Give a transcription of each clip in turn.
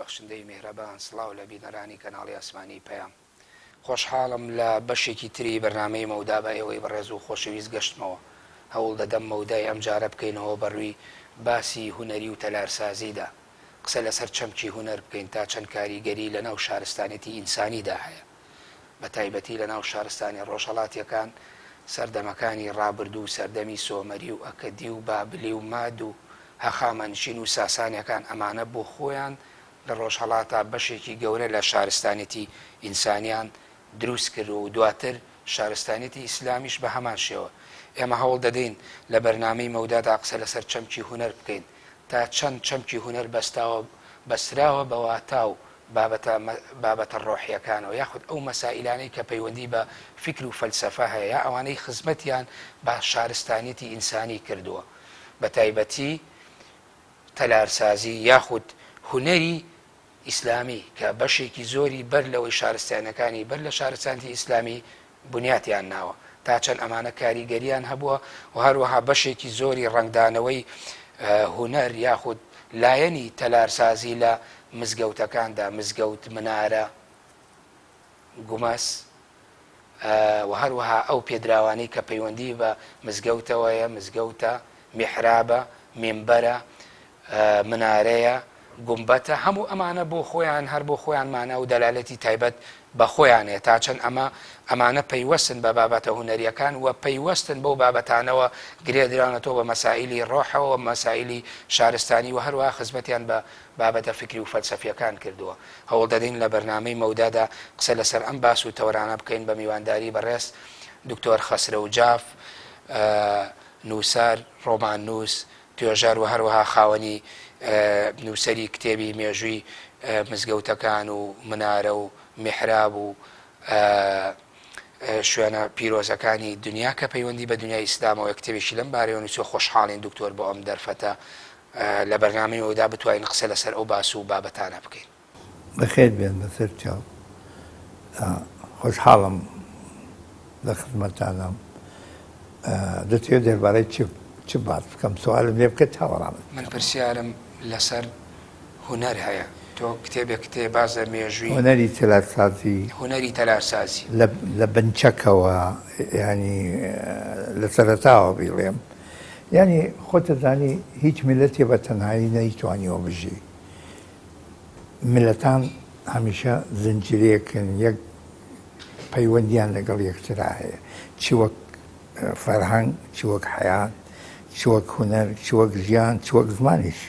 بەخشندەی میهرەبان سڵاو لە بینەرانی کەناڵی ئاسمانی پەیام. خۆشحاڵم لە بەشێکی تری بەرنامەی مەودا بە ئێوەی بەڕێز و خۆشەویست گەشتمەوە. هەوڵ دەدەم مەودای ئەمجارە بکەینەوە بە ڕووی باسی هونەری و تەلارسازیدا. قسە لەسەر چەمکی هونەر بکەین تا چەند کاریگەری لەناو شارستانێتی ئینسانیدا هەیە. بە تایبەتی لە ناو شارستانیە ڕۆژهەڵاتیەکان سەردەمەکانی ڕابردوو سەردەمی سۆمەری و ئەکەدی و بابلی و ماد و هەخامەنشین و ساسانیەکان ئەمانە بۆ خۆیان لە ڕۆژهەڵاتا بەشێکی گەورە لە شارستانیەتی ئینسانیان دروست کرد و دواتر شارستانیەتی ئیسلامیش بە هەمان شێوە. ئێمە هەوڵ دەدەین لە بەرنامەی مەودادا قسە لەسەر چەمکی هونەر بکەین تا چەند چەمکی هونەر بەستاوە بەستراوە بە واتا و بابەتە بابەتە ڕۆحیەکانەوە یاخود ئەو مەسائیلانەی کە پەیوەندی بە فیکر و فەلسەفە هەیە یا ئەوانەی خزمەتیان بە شارستانیەتی ئینسانی کردووە بە تایبەتی تەلارسازی یاخود هونەری ئیسلامی کە بەشێکی زۆری بەر لەوەی شارستانەکانی بەر لە شارستانیەتی ئیسلامی بنیاتیان ناوە تا چەند ئەمانە کاریگەریان هەبووە و هەروەها بەشێکی زۆری ڕەنگدانەوەی هونەر یاخود لایەنی تەلارسازی لە مزگەوتەکاندا، مزگەوت، منارە، گومەز، و هەروەها ئەو پێدراوانەی کە پەیوەندی بە مزگەوتەوەیە، مزگەوتە، میحرابە، مینبەرە، منارەیە، گومبەتە، هەموو ئەمانە بۆ خۆیان هەر بۆ خۆیان مانا و دەلالەتی تایبەت بە خۆیان هەیە، تا چەند ئەمە ئەمانە پەیوەستن بە بابەتە هونەرییەکان و پەیوەستن بەو بابەتانەوە گرێ دراونەتەوە بە مەسائیلی ڕۆحەوە و مەسائیلی شارستانی و هەروەها خزمەتیان بە بابەتە فیکری و فەلسەفییەکان کردووە. هەوڵ دەدەین لە بەرنامەی مەودادا قسە لەسەر ئەم باس و تەوەرانە بکەین بە میوانداری بەڕێز دکتۆر خەسرەو جاف، نووسەر، ڕۆماننووس، توێژەر و هەروەها خاوەنی نووسەری کتێبی مێژووی مزگەوتەکان و منارە و میحراب و شوێنە پیرۆزەکانی دنیا کە پەیوەندی بە دنیای ئیسلامەوە کتێبێکی لەم بارەیەوە نووسیوە خۆشحاڵین دکتۆر بۆ ئەم دەرفەتە لە بەرنامەی ئەودا بتوانین قسە لەسەر ئەو باس و بابەتانە بکەین. بەخێر بێن بەسەر چاو. خۆشحاڵم لە خزمەتتانام. دەتەوێت دەربارەی چ چ باس بکەم؟ سوالم لێ بکە تا وەڵامت من پرسیارم لەسەر هونەر هەیە. تۆ کتێبێکت هەیە باس لە مێژووی. هونەری تەلارسازی. هونەری تەلارسازی. لە بنچەکەوە یانی لە سەرەتاوە بیڵێم یانی خۆت دەزانی هیچ میللەتێ بە تەنهایی نەیتوانیوە بژی. میللەتان هەمیشە زنجیرەیەکن یەک پەیوەندیان لەگەڵ یەکترا هەیە چ وەک فەرهەنگ چ وەک حەیات چ وەک هونەر چ وەک ژیان چ وەک زمانیش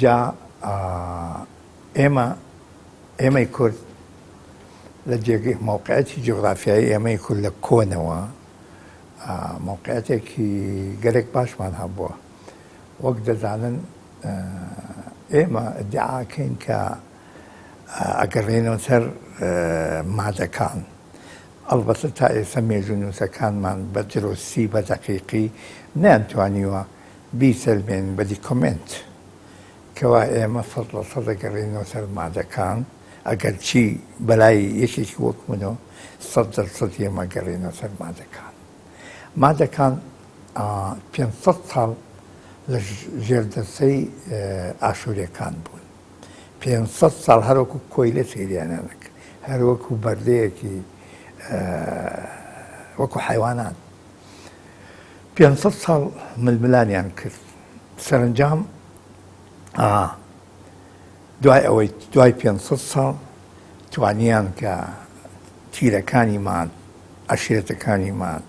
جا ئێمە ئێمەی کورد لە جێگەی مەوقعەتی جوگرافیایی ئێمەی کورد لە کۆنەوە مەوقعەتێکی گەلێک باشمان هەبووە وەک دەزانن ئێمە ئیدعاکەین کە ئەگەڕێینەوە سەر مادەکان ئەڵبەتە تا ئێستا مێژوونووسەکانمان بە دروستی بە دەقیقی نەیانتوانیوە بیسەلمێنن بە دیکۆمێنت کەوا ئێمە 100% ئەگەڕێینەوە سەر مادەکان ئەگەرچی بەلای یەکێکی وەک منەوە 100% ئێمە گەڕێینەوە سەر مادەکان مادەکان 500 ساڵ لە ژێردەسەی ئاشوورەکان بوون 500 ساڵ هەروەکو کۆیلە سەیریانیان کرد هەروەکو بەردەیەکی وەکو حیوانات 500 ساڵ ململانیان کرد سەرنجام دوای ئەوەی دوای 500 ساڵ توانیان کە تیرەکانی ماد عەشیرەتەکانی ماد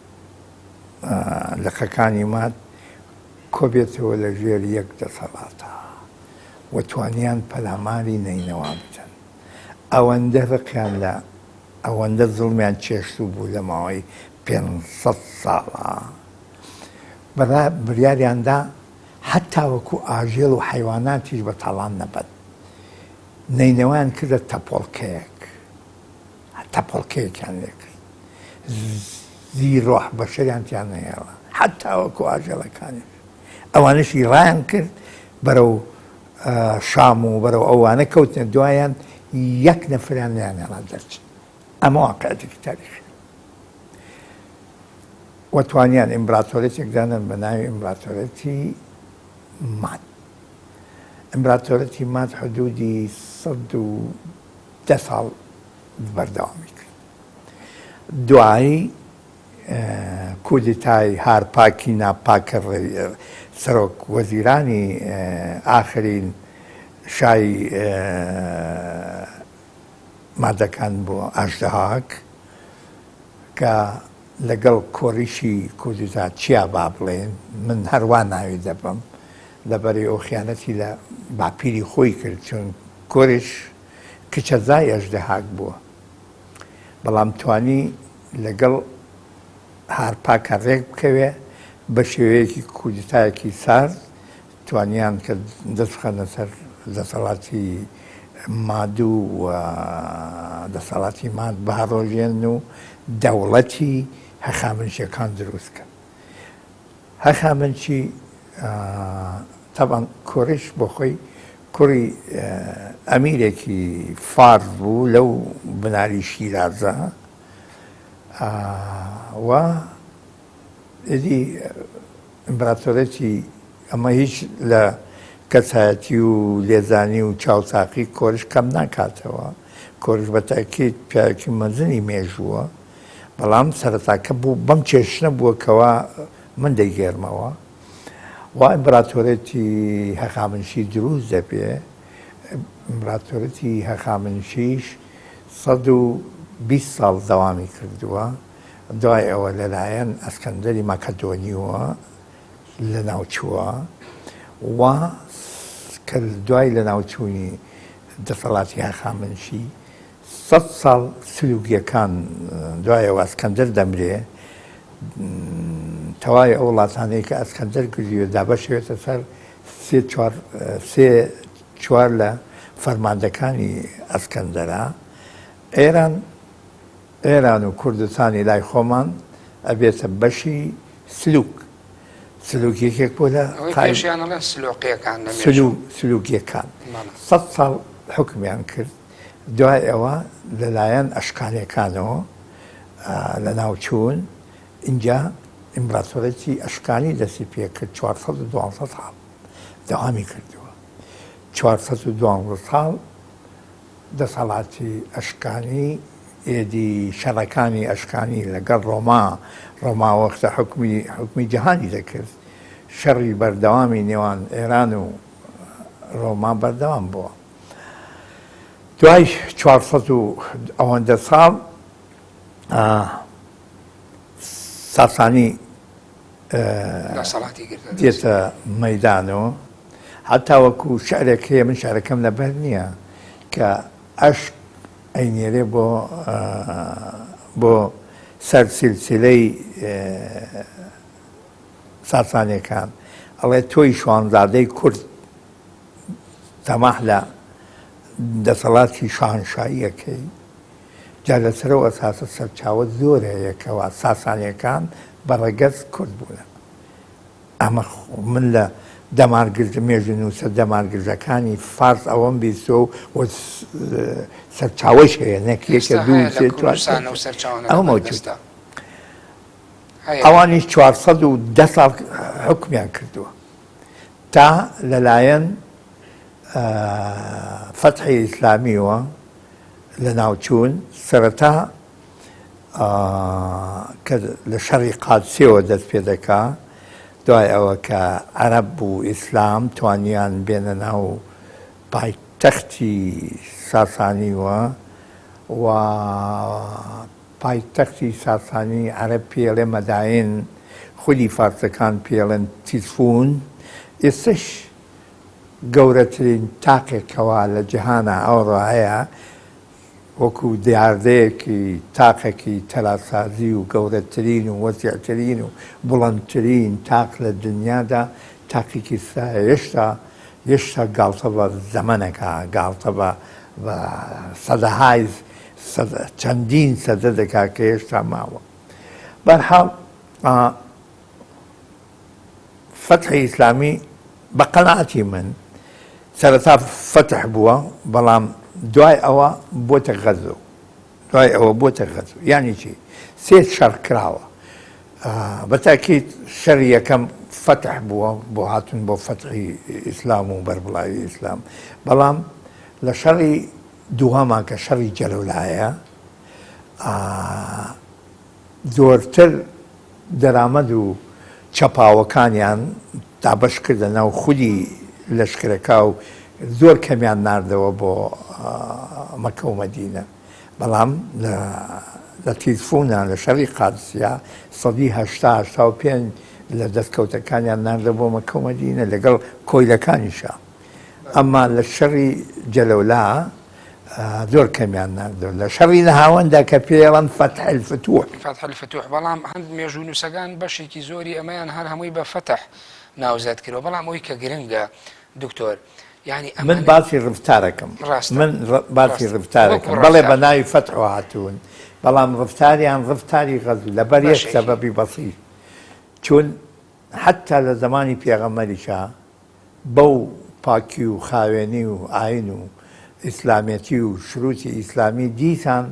لقەکانی ماد کۆبێتەوە لە ژێر یەک دەسەڵاتا و توانیان پەلاماری نەینەوا بدەن. ئەوەندە ڕقیان لە ئەوەندە زوڵمیان چێشتوو بوو لە ماوەی 500 ساڵا بڕیاریان دا هەتاوەکو ئاژێڵ و حەیواناتیش بە تاڵان نەبەن. نەینەوایان کردە تەپۆڵکەیەک. تەپۆڵکەیەکیان لێ کرد. زی ڕۆح بەشەریان تیا نەهێڵا. هەتاوەکو ئاژەڵەکانیش. ئەوانەشی ڕایان کرد بەرەو شام و بەرەو ئەوانە کەوتنە دوایان یەک نەفریان نیان هێڵا دەرچن. ئەمە واقعێکی تاریخی. و توانیان ئیمبراتۆرێتێک دانەن بە ناوی ئیمبراتۆرێتی ماد. ئیمبراتۆرەتی ماد حدودی 110 ساڵ بەردەوامی کرد. دوایی کودتای هارپاکی ناپاکە سەرۆک وەزیرانی ئاخرین شای مادەکان بۆ ئاژدەهاک کە لەگەڵ کۆریشی کودتا چیا با بڵێن من هەروا ناوی دەبم لەبەری ئەو خیانەتی لە باپیری خۆی کرد چون کۆرش کچەزای ئەژدەهاک بووە بەڵام توانی لەگەڵ هارپاکە ڕێک بکەوێ بە شێوەیەکی کودتایەکی سارد توانیان کە دەست بخەنە سەر دەسەڵاتی ماد و دەسەڵاتی ماد بهەڕۆژێن و دەوڵەتی هەخامنشیەکان دروست کەن. هەخامنشی تەبعەن کۆرش بۆ خۆی کوڕی ئەمیرێکی فارس بوو لەو بناری شیرازە و ئیدی ئیمپراتۆرێتی ئەمە هیچ لە کەسایەتی و لێزانی و چاوساقی کۆرش کەم ناکاتەوە. کۆرش بە تەئکید پیاوێکی مەزنی مێژووە، بەڵام سەرەتاکە بوو بەم چێشنە بووە کەوا من دەیگێرمەوە. وا ئیمپراتۆرێتی هەخامنشی دروست دەبێ. ئیمپراتۆرێتی هەخامنشیش 120 ساڵ دەوامی کردووە. دوای ئەوە لەلایەن ئەسکەندەری مەکەدۆنیوە لەناوچووە و کە دوای لەناوچوونی دەسەڵاتی هەخامەنشی سەد ساڵ سلوکیەکان دوای ئەوە ئەسکەندەر دەمرێ تەواوی ئەو وڵاتانەی کە ئەسکەندەر کردووە دابەشێتە سەر سێ چوار سێ چوار لە فەرماندەکانی ئەسکەندەرە ئێران ئێران و کوردستانی لای خۆمان ئەبێتە بەشی سلوک. سلوک یەکێک بووە لە ئەوەی قائیم پێشیان ئەڵێن سلوقیەکان لە مێژوو. سلو سلوکیەکان بەڵێ. سەد ساڵ حوکمیان کرد دوای ئەوە لەلایەن ئەشکانیەکانەوە لەناو چوون ئینجا ئیمبراتۆرێتی ئەشکانی دەستی پێکرد 412 ساڵ دەوامی کردووە 412 ساڵ دەسەڵاتی ئەشکانی ئێدی شەڕەکانی ئەشکانی لەگەڵ ڕۆما، ڕۆما وەختە حوکمی حوکمی جەهانی دەکرد، شەڕی بەردەوامی نێوان ئێران و ڕۆما بەردەوام بووە. دوای 400 و ئەوەندە ساڵ ساسانی دەسەڵاتی گرتە دەست. دێتە مەیدان و هەتا وەکو شعرێک هەیە من شعرەکەم لەبەر نییە کە ئەشک ئەینێرێ بۆ بۆ سەر سیلسیلەی ساسانیەکان ئەڵێ تۆی شوانزادەی کورد تەماح لە دەسەڵاتی شاهنشاییەکەی جا لەسەر ئەو ئەساسە سەرچاوە زۆر هەیە کەوا ساسانیەکان بە ڕەگەز کورد بوونە. ئەمە من لە دەمارگرژ مێژوونووسە دەمارگرژەکانی فارس ئەوەم بیستووە و سەرچاوەش هەیە نەک یەکە ئێستا دوو هەیە لە سێ چوار کوردستان پێنج ئەو سەرچاوانە ئەوە لەبەر مەوجودە. دەستە هەیە. ئەوانیش 410 ساڵ حوکمیان کردووە تا لەلایەن فەتحی ئیسلامیوە لەناوچوون، سەرەتا کە لە شەڕی قادسیەوە دەست پێ دەکا، دوای ئەوە کە عەرەب و ئیسلام توانیان بێنە ناو پایتەختی ساسانیوە و پایتەختی ساسانی عەرەب پێڵێ مەداین، خودی فارسەکان پێڵێن تیسفون، ئێستەش گەورەترین تاقێک کەوا لە جیهانا ئەوڕۆ هەیە وەکو دیاردەیەکی تاقێکی تەلارسازی و گەورەترین و وەسیعترین و بوڵەندترین تاق لە دنیادا تاقی کیسرایە یەشتا یەشتا گاڵتە بە زەمەنەکا گاڵتە بە بە سەدەهای سەدە چەندین سەدە دەکا کە هێشتا ماوە بەرحاڵ فەتحی ئیسلامی بە قەناعەتی من سەرەتا فەتح بووە بەڵام دوای ئەوە بۆتە غەزو دوای ئەوە بۆتە غەزو یانی چی سێ شەڕ کراوە بە تاکید شەڕی یەکەم فەتح بووە بۆ هاتون بۆ فەتحی ئیسلام و بەربڵاوی ئیسلام بەڵام لە شەڕی دووهەمان کە شەڕی جەلەولایە زۆرتر دەرامەد و چەپاوەکانیان دابەش کردە ناو خودی لەشکرەکە و زۆر کەمیان ناردەوە بۆ مەکە و مەدینە. بەڵام لە تیزفونە لە شەڕی قادسیە سەدی 80 85 لە دەستکەوتەکانیان ناردە بۆ مەکە و مەدینە لەگەڵ کۆیلەکانیشا. ئەمما لە شەڕی جەلەولا زۆر کەمیان ناردەوە لە شەڕی نەهاوەندا کە پێیڵەن فەتح الفتوح. فەتح الفتوح بەڵام هەند مێژوونووسەکان بەشێکی زۆری ئەمەیان هەر هەمووی بە فەتح ناوزەد کردوە بەڵام ئەوی کە گرنگە دکتۆر یانی من ئەمانە باسی ڕفتارەکەم ڕاستە من باسی ڕاستە ڕفتارەکەم وەکو بەڵێ بە ڕەفتار ناوی فەتحەوە هاتوون بەڵام ڕفتاریان ڕفتاری غەزو لەبەر یەک بەشێکی سەبەبی بەسیط چون حەتا لە زەمانی پێغەمبەریشا بەو پاکی و خاوێنی و ئاین و ئیسلامیەتی و شروتی ئیسلامی دیسان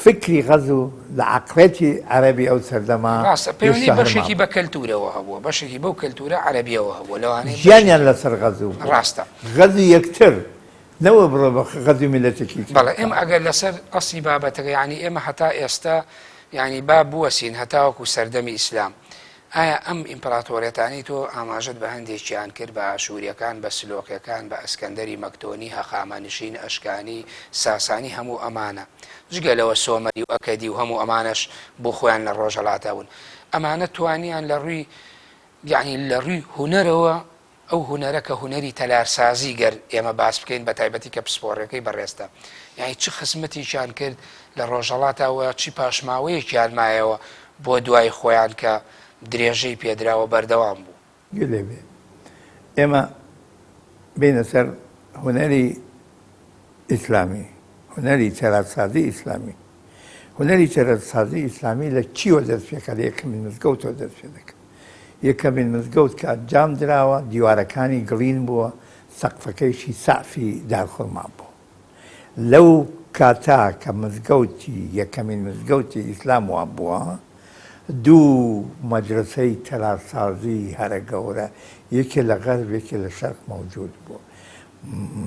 فکری غەزو لە عەقڵێتی عەرەبی ئەو سەردەمە ڕاستە پەیوەندی هێشتا هەر بەشێکی مابوو. بە کەلتورەوە هەبووە بەشێکی بەو کەلتورە عەرەبیەوە هەبووە لەوانەیە ژیانیان بەشێکی لەسەر غەزو بووە. ڕاستە. غەزوی یەکتر نەوە بڕۆ بە غەزوی میللەتێکی تر بەڵێ بکە. ئێمە ئەگەر لەسەر ئەسڵی بابەتەکە یانی ئێمە هەتا ئێستا یانی با بوەسین هەتاوەکو سەردەمی ئیسلام ئایا ئەم ئیمپراتۆریەتانەی تۆ ئاماژەت بە هەندێکیان کرد، بە ئاشووریەکان، بە سلۆقیەکان، بە ئەسکەندەری مەکدۆنی، هەخامەنشین، ئەشکانی، ساسانی هەموو ئەمانە، جگە لەوە سۆمەری و ئەکەدی و هەموو ئەمانەش بۆ خۆیان لە ڕۆژهەڵاتا بوون، ئەمانە توانیان لە ڕووی یەعنی لە ڕووی هونەرەوە ئەو هونەرە کە هونەری تەلارسازی گەر ئێمە باس بکەین بە تایبەتی کە پسپۆڕیەکەی بەڕێزتە یانی چ خزمەتێکیان کرد لە ڕۆژهەڵاتا و چی پاشماوەیەکیان مایەوە بۆ دوای خۆیان کە درێژەی پێدرا و بەردەوام بوو. گوێ لێ بێ ئێمە بێینە سەر هونەری ئیسلامی، هونەری تەلارسازی ئیسلامی. هونەری تەلارسازی ئیسلامی لە چیوە دەست پێکا؟ لە یەکەمین مزگەوتەوە دەست پێ دەکا. یەکەمین مزگەوت کە ئەنجام دراوە دیوارەکانی گڵین بووە، سەقفەکەیشی سەعفی دارخورما بووە. لەو کاتە کە مزگەوتی یەکەمین مزگەوتی ئیسلام وا بووە، دوو مەدرەسەی تەلارسازی هەرە گەورە یەکێ لە غەرب یەکێ لە شەرق مەوجود بووە.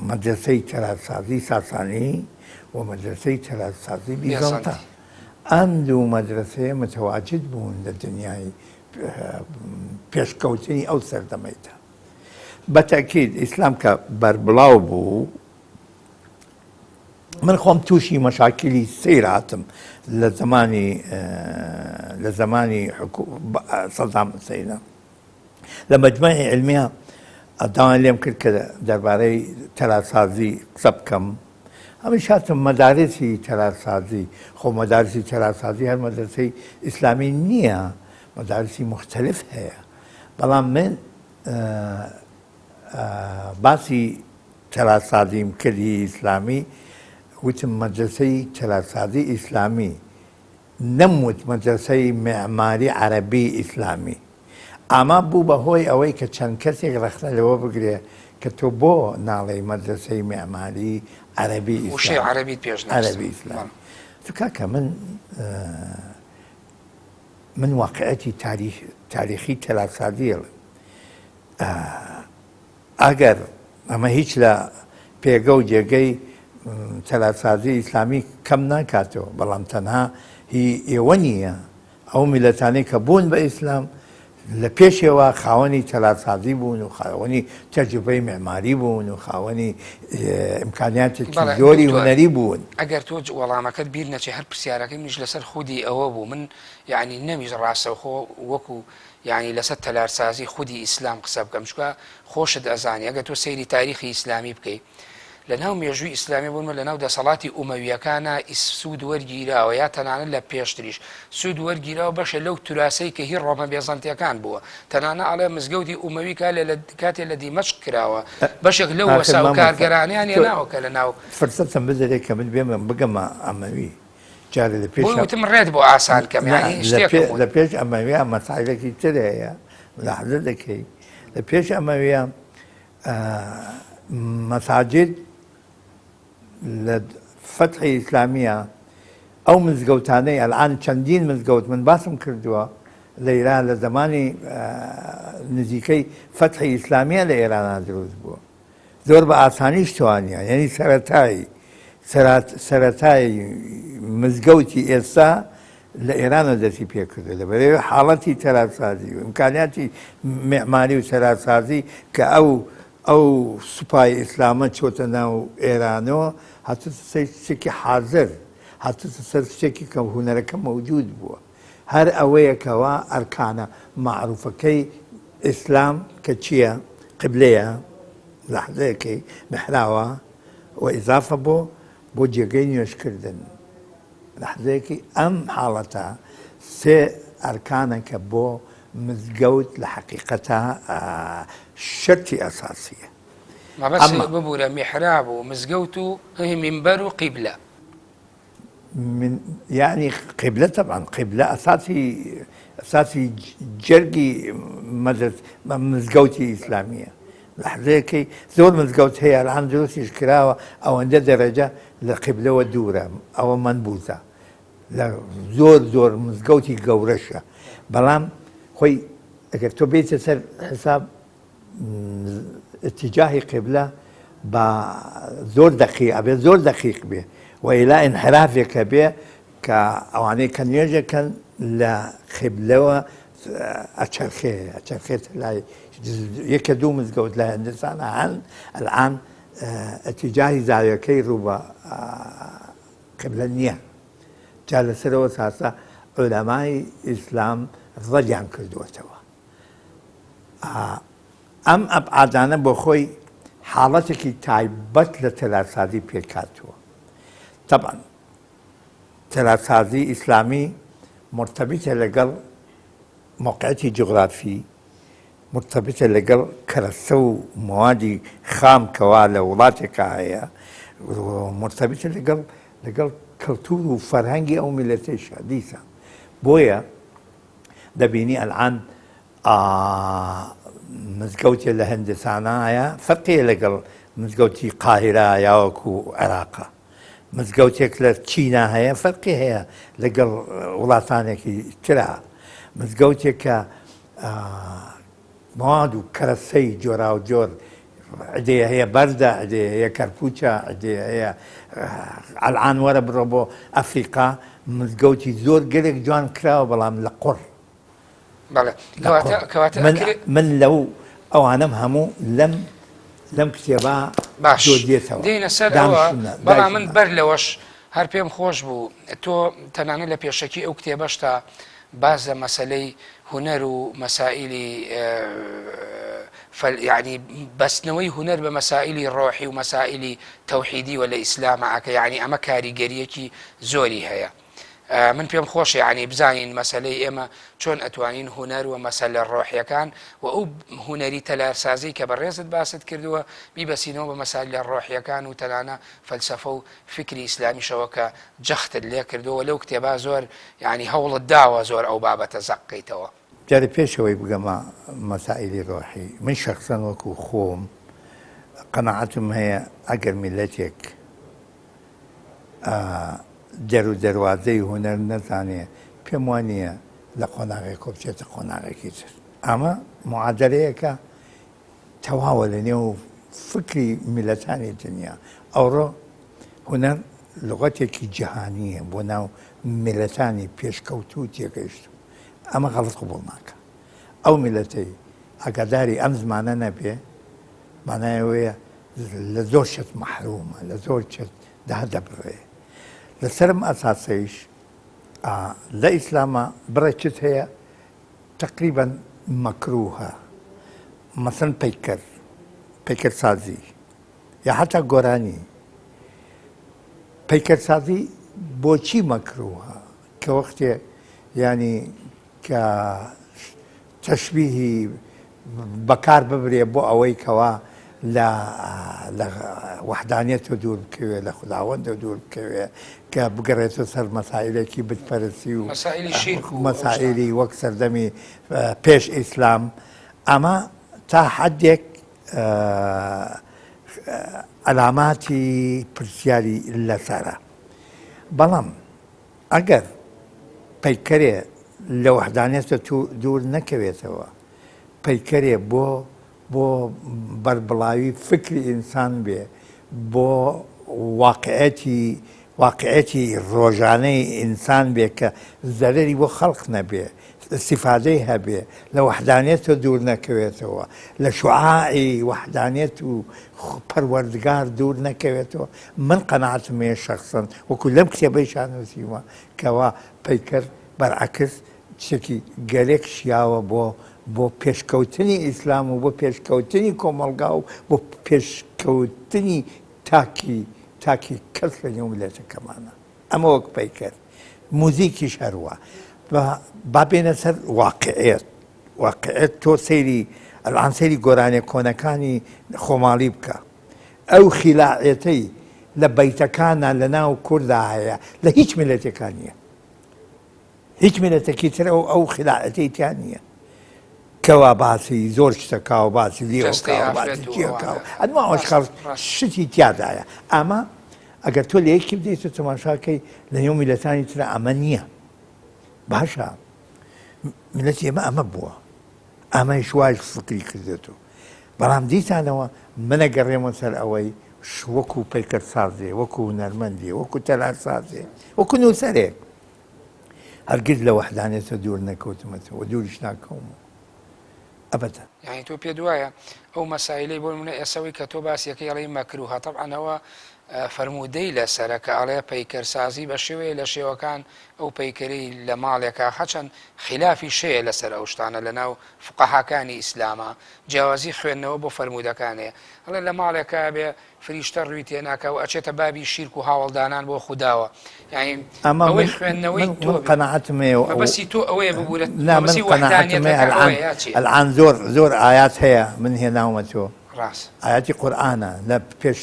مەدرەسەی تەلارسازی ساسانی و مەدرەسەی تەلارسازی بیزەنتە. ئەم دوو مەدرەسەیە متەواجد بوون لە دنیای پێشکەوتنی ئەو سەردەمەیدا. بە تەئکید ئیسلام کە بەربڵاو بوو، من خۆم تووشی مەشاکیلی سەیر هاتم لە زەمانی لە زەمانی سەدام حوسەینە. لە مەجمەعی عیلمیە داوایان لێم کرد کە دەربارەی تەلارسازی قسە بکەم. ئەمنیش هاتم مەدارسی تەلارسازی، خۆ مەدارسی تەلارسازی هەر مەدرسەی ئیسلامی نییە، مەدارسی موختەلف هەیە. بەڵام من باسی تەلارسازیم کرد هی ئیسلامی، وتم مەدرسەی تەلارسازی ئیسلامی، نەموت مەدرەسەی مێعماری عەرەبی ئیسلامی. ئامە بوو بە هۆی ئەوەی کە چەند کەسێک ڕەخنە لەوە بگرێ کە تۆ بۆ ناڵێی مەدرەسەی مێعماری عەرەبی وشەی ئیسلامی. عەرەبیت پێش نەخستووە. عەرەبی ئیسلامی. بەڵێ. تو کاکە من من واقعیەتی تاریخ تاریخی تەلارسازی ئەڵێم. ئەگەر ئەمە هیچ لە پێگە و جێگەی تەلارسازی ئیسلامی کەم ناکاتەوە، بەڵام تەنها هی ئێوە نییە، ئەو میللەتانەی کە بوون بە ئیسلام لە پێشەوە خاوەنی تەلارسازی بوون و خاوەنی تەجروبەی مێعماری بوون و خاوەنی ئیمکانیاتێکی بەڵێ زۆری دکتۆر هونەری بوون. ئەگەر تۆ وەڵامەکەت بیر نەچێ هەر پرسیارەکەی منیش لەسەر خودی ئەوە بوو من یەعنی نەمویست ڕاستەوخۆ وەکو یانی لەسەر تەلارسازی خودی ئیسلام قسە بکەم چونکە خۆشت ئەزانی ئەگەر تۆ سەیری تاریخی ئیسلامی بکەی لەناو مێژووی ئیسلامی بوونمە لەناو دەسەڵاتی ئومەویەکانە سوود وەرگیراوە یا تەنانەت لە پێشتریش سوود وەرگیراوە بەشە لەو توراسەی کە هی ڕۆمە بێزەنتیەکان بووە تەنانە ئەڵێ مزگەوتی ئومەوی کالێ لە کاتێ لە دیمەشق کراوە بەشێک لەو ئاخر وەسا و مامۆستا کارگەرانیان تۆ هێناوە کە لەناو فرسەتم بدەرێ کە من بێمە بگەمە ئەمەوی. جارێ لە بۆی پێشا وتم ڕێت بۆ ئاسان کەم نا یانی لە شتێکم پێ وت. لە پێش ئەمەویا مەسائیلێکی تر هەیە ملاحەزە دەکەی لە پێش ئەمەویا مەساجد لە فەتحی ئیسلامیە ئەو مزگەوتانەی ئەلعان چەندین مزگەوت من باسم کردووە لەیرا لە زمانی نزیکەی فەتحی ئیسلامیە لە ئێرانا دروست بووە زۆر بە ئاسانیش توانیان یعنی سەرەتای سەرەتای مزگەوتی ئێستا لە ئێرانە دەستی پێکردو لە بەرەوەی حاڵەتی تەلارسازی و ئیمکانیاتی معماری و تەلارسازی کە ئەو ئەو سوپای ئیسلامە چۆتە ناو ئێرانەوە هاتوتە سەر شتێکی حازر هاتوتە سەر شتێکی کە هونەرەکە مەوجود بووە هەر ئەوەیە کەوا ئەرکانە مەعروفەکەی ئیسلام کە چییە؟ قیبلەیە، لەحزەیەکەی میحراوە و ئیزافە بۆ بۆ جێگەی نوێژکردن. لەحزەیەکی ئەم حاڵەتە سێ ئەرکانە کە بۆ مزگەوت لە حەقیقەتا شەرتی ئەساسییە. مەبەست ببورە میحراب و مزگەوت و مینبەر و قیبلە. من یعنی قیبلە تەبعەن قیبلە ئەساسی ئەساسی جەرگی مەدرس مزگەوتی ئیسلامیە لەحزەیەکەی زۆر مزگەوت هەیە الان دروستیش کراوە ئەوەندە دەرەجە لە قیبلەوە دوورە ئەوە مەنبوزە لە زۆر زۆر مزگەوتی گەورەشە بەڵام خۆی ئەگەر تۆ بێتە سەر حساب اتجاهی قیبلە با زۆر دەقیق ئەبێ زۆر دەقیق بێ و ئیلا ئینحرافێک هەبێ کە ئەوانەی کە نوێژەکەن لە قیبلەوە ئەچەرخێ ئەچەرخێت لای یەکە دوو مزگەوت لە هندستان هەن الآن اتجاهی زاویەکەی ڕوو بە قیبلە نییە جا لەسەرەوە ساسە عولەمای ئیسلام ڕەدیان کردووەتەوە ئەم ئەبعادانە بۆ خۆی حاڵەتێکی تایبەت لە تەلارسازی پێکهاتووە. تەبعەن تەلارسازی ئیسلامی مورتەبیتە لەگەڵ مەوقعیەتی جوغرافی، مورتەبیتە لەگەڵ کەرەسە و مەوادی خام کەوا لە وڵاتێکا هەیە، مورتەبیتە لەگەڵ لەگەڵ کەلتور و فەرهەنگی ئەو میللەتەیشا دیسان. بۆیە دەبینی ئەلعان مزگەوتێ لە هندستانایە فەرقیە لەگەڵ مزگەوتی قاهیرە یاوەکو عێراقە مزگەوتێک لە چینا هەیە فەرقی هەیە لەگەڵ وڵاتانێکی ترا مزگەوتێک کە مواد و کەرەسەی جۆراوجۆر عدەیە هەیە بەردە عدەیە هەیە کەرپوچە عدەیە هەیە ئەلعان وەرە بڕۆ بۆ ئەفریقا مزگەوتی زۆر گەلێک جوان کراوە بەڵام لە قوڕ بەڵێ کەواتە کەواتە من من لەو ئەوانەم هەموو لەم لەم کتێبە باش دێتەوە دێنە سەر ئەوە بەڵام من بەر لەوەش هەر پێم خۆش بوو تۆ تەنانەت لە پێشەکی ئەو کتێبەشتا باس لە مەسەلەی هونەر و مەسائیلی یعنی بەستنەوەی هونەر بە مەسائیلی ڕۆحی و مەسائیلی تەوحیدی و لە ئیسلامە ئەکە یعنی ئەمە کاریگەریەکی زۆری هەیە من پێم خۆشە یعنی بزانین مەسەلەی ئێمە چۆن ئەتوانین هونەر و مەسەلە ڕۆحیەکان و ئەو هونەری تەلارسازی کە بەڕێزت باست کردووە بیبەسینەوە بە مەسائلە ڕۆحیەکان و تەنانە فەلسەفە و فیکری ئیسلامیشەوە کە جەختت لێ کردووە لەو کتێبا زۆر یانی هەوڵت داوە زۆر ئەو بابەتە زەق کەیتەوە. جارێ پێش ئەوەی بگەمە مەسائیلی ڕۆحی من شەخسەن وەکو خۆم قەناعەتم هەیە ئەگەر میللەتێک دەر و دەروازەی هونەر نەزانێ پێم وا نییە لە قۆناغێکەوە بچێتە قۆناغێکی تر. ئەمە معادەلەیەکە تەواوە لە نێو فکری میللەتانی دنیا. ئەوڕۆ هونەر لوغەتێکی جیهانییە بۆ ناو میللەتانی پێشکەوتوو و تێگەیشتوو. ئەمە غەڵەت قبوڵ ناکا. ئەو میللەتەی ئاگاداری ئەم زمانە نەبێ مانای ئەوەیە لە زۆر شت مەحروومە، لە زۆر شت دادەبڕێ. لەسەر ئەم ئەساسەیش لە ئیسلاما بڕێک شت هەیە تەقریبەن مەکروهە مەسەن پەیکەر پەیکەرسازی یا حتا گۆرانی پەیکەرسازی بۆچی مەکروهە کە وەختێ ینی کە تەشبیهی بەکار ببرێ بۆ ئەوەی کەوا لە لە وەحدانیەتەوە دوور بکەوێ لە خوداوەندەوە دوور بکەوێ کە بگەڕێتەوە سەر مەسائلێکی بتپەرستی و مەسائلی شیرک و مەسائلی وەک سەردەمی پێش ئیسلام ئەمە تا حدێک عەلاماتی پرسیاری لەسەرە بەڵام ئەگەر پەیکەرێ لە وەحدانیەتە دوور نەکەوێتەوە. پەیکەرێ بۆ بۆ بەربڵاوی فکری ئینسان بێ، بۆ واقعیەتی واقعیەتی ڕۆژانەی ئینسان بێ کە زەرەری بۆ خەڵق نەبێ، ئیستیفادەی هەبێ، لە وەحدانیەتەوە دوور نەکەوێتەوە، لە شوعاعی وەحدانیەت و پەروەردگار دوور نەکەوێتەوە، من قەناعەتم هەیە شەخسەن وەکو لەم کتێبەیشا نووسیومە کەوا پەیکەر بەرعەکس شتێکی گەلێک شیاوە بۆ بۆ پێشکەوتنی ئیسلام و بۆ پێشکەوتنی کۆمەڵگا و بۆ پێشکەوتنی تاکی تاکی کەس لە نێو میللەتەکەمانە. ئەمە وەک پەیکەر. موزیکیش هەروا. با بێنە سەر واقعیەت. واقعیەت تۆ سەیری ئەلان سەیری گۆرانیە کۆنەکانی خۆماڵی بکە. ئەو خیلاعێتەی لە بەیتەکانا لە ناو کوردا هەیە لە هیچ میللەتێکا نییە. هیچ میللەتەکی تر ئەو ئەو خیلاعەتەی تیا نییە کەوا باسی زۆر شتەکا و باسی جەستەی لێوەکا و باسی ئافرەت و چیەکا و ئەوانە ئەنوا ڕاست ئەشخاص ڕاست شتی تیادایە ئەمە ئەگەر تۆ لە یەکی بدەیت و تەماشاکەی لە نێو میللەتانی ترا ئەمە نییە باشە میللەتی ئێمە ئەمە بووە ئەمەیش وایش فکری کردێتەوە بەڵام دیسانەوە من ئەگەڕێمەوە سەر ئەوەی وەکو پەیکەرسازێ وەکو هونەرمەندێ وەکو تەلارسازێ وەکو نووسەرێک هەرگیز لە وەحدانێتە دوور نەکەوتمەتەوە دووریش ناکەومەوە ئەبەدەن. یانی تۆ پێت وایە ئەو مەسایلەی بۆ نمونە ئێسەوەی کە تۆ باسی ئەکەی ئەڵێی مەکروهە تەبعەن ئەوە فەرموودەی لەسەرە کە ئەڵێ پەیکەرسازی بە شێوەیە لە شێوەکان ئەو پەیکەرەی لە ماڵێکا هەچەند خیلافیش هەیە لەسەر ئەو شتانە لەناو فوقەهاکانی ئیسلاما جیاوازی خوێندنەوە بۆ فەرموودەکان هەیە ئەڵێ لە ماڵێکا بێ فریشتە ڕووی تێناکا و ئەچێتە بابی شیرک و هاوەڵدانان بۆ خوداوە یانی ئەمە ئەوەی من خوێندنەوەی من تۆ من بێ قەناعەتم هەیە و ئەو مەبەستی تۆ ئەوەیە ببورە نا من مەبەستی قەناعەتم هەیە وەحدانیەتەکە ئەلعان ئەوەیە یا چیە؟ ئەلعان زۆر زۆر ئایات هەیە من هێناومە تۆ ڕاست. ئایاتی قورئانە لە پێش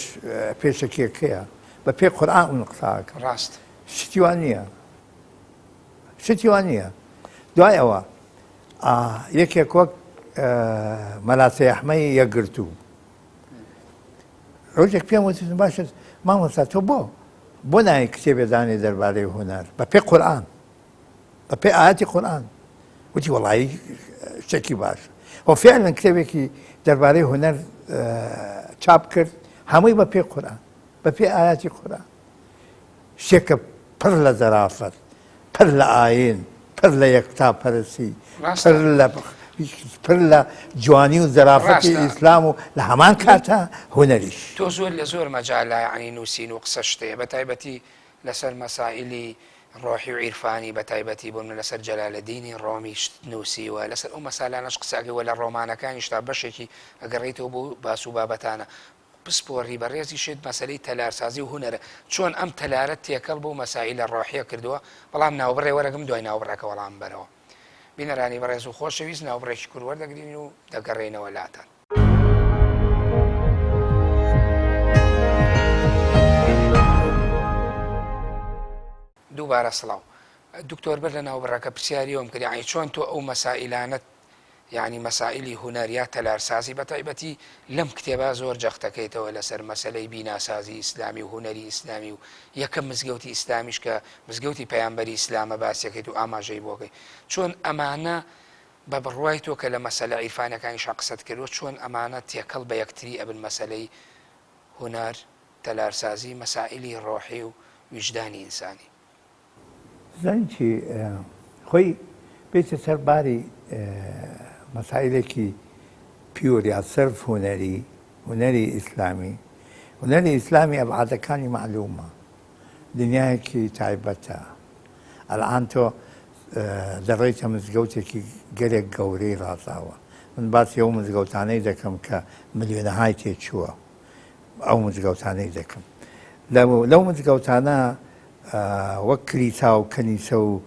پێشەکیەکەیە بە پێی قورئان من قسە ئەکەم ڕاست. شتی وا نییە شتی وا نییە دوای ئەوە یەکێک وەک مەلا سەیەحمەی یەکگرتوو ڕۆژێک پێم وتن باشە مامۆستا تۆ بۆ بۆ نایە کتێبێ دانێ دەربارەی هونەر بە پێ قورئان بە پێ ئاەتی قورئان وتی وەڵایی شتێکی باش و فعلا کتێبێکی دەربارەی هونەر چاپ کرد هەمووی بە پێ قورئان بە پێ ئاەتی قورئان شتێکە پڕ لە زەرافەت، پڕ لە ئایین، پڕ لە یەکتاپەرستی، پڕ لە پڕ لە جوانی و زەرافەتی ئیسلام و لە هەمان کاتا هونەریش. تۆ زۆر لە زۆر مەجالا یەعنی نووسین و قسەشت هەیە بە تایبەتی لەسەر مەسائیلی ڕۆحی و عیرفانی بە تایبەتی بۆ نمونە لەسەر جەلالەدینی ڕۆمی شتت نووسیوە لەسەر ئەو مەسالانەش قسە ئەکەی وە لە ڕۆمانەکانیشتا بەشێکی ئەگەڕێیتەوە بۆ باس و بابەتانە پسپۆڕی بەڕێزیشت مەسەلەی تەلارسازی و هونەرە، چۆن ئەم تەلارەت تێکەڵ بەو مەسائیلە ڕۆحیە کردووە، بەڵام ناوبڕێ وەرەگم دوای ناوبڕەکە وەڵام بەرەوە. بینەرانی بەڕێز و خۆشەویست ناوبڕێکی کورت وەردەگرین و دەگەڕێینەوە لاتان. دووبارە سڵاو. دکتۆر بەر لە ناوبڕەکە پرسیاری ئەوەم کرد یەعنی چۆن تۆ ئەو مەسائیلانەت یەعنی مەسائیلی هونەر یا تەلارسازی بەتایبەتی لەم کتێبە زۆر جەختەکەیتەوە لەسەر مەسەلەی بیناسازی ئیسلامی و هونەری ئیسلامی و یەکەم مزگەوتی ئیسلامیش کە مزگەوتی پەیامبەری ئیسلامە باسیەکەیت و ئاماژەی بۆکەی چۆن ئەمانە بە بڕوای تۆ کە لە مەسەلە عیرفانەکانیشا قسەت کردوە چۆن ئەمانە تێکەڵ بە یەکتری ئەبن مەسەلەی هونەر، تەلارسازی، مەسائیلی ڕۆحی و ویژدانی ئینسانی. زانی چی خۆی بێتە سەر باری مەسائلێکی pure یا سرف هونەری هونەری ئیسلامی هونەری ئیسلامی ئەبعادەکانی مەعلومە دنیایەکی تایبەتە ئەلعان تۆ دەڕێیتە مزگەوتێکی گەلێک گەورەی ڕازاوە من باسی ئەو مزگەوتانەی دەکەم کە ملیۆنەهای تێچووە ئەو مزگەوتانەی دەکەم لەو مزگەوتانە وەک کلیسا و کەنیسە و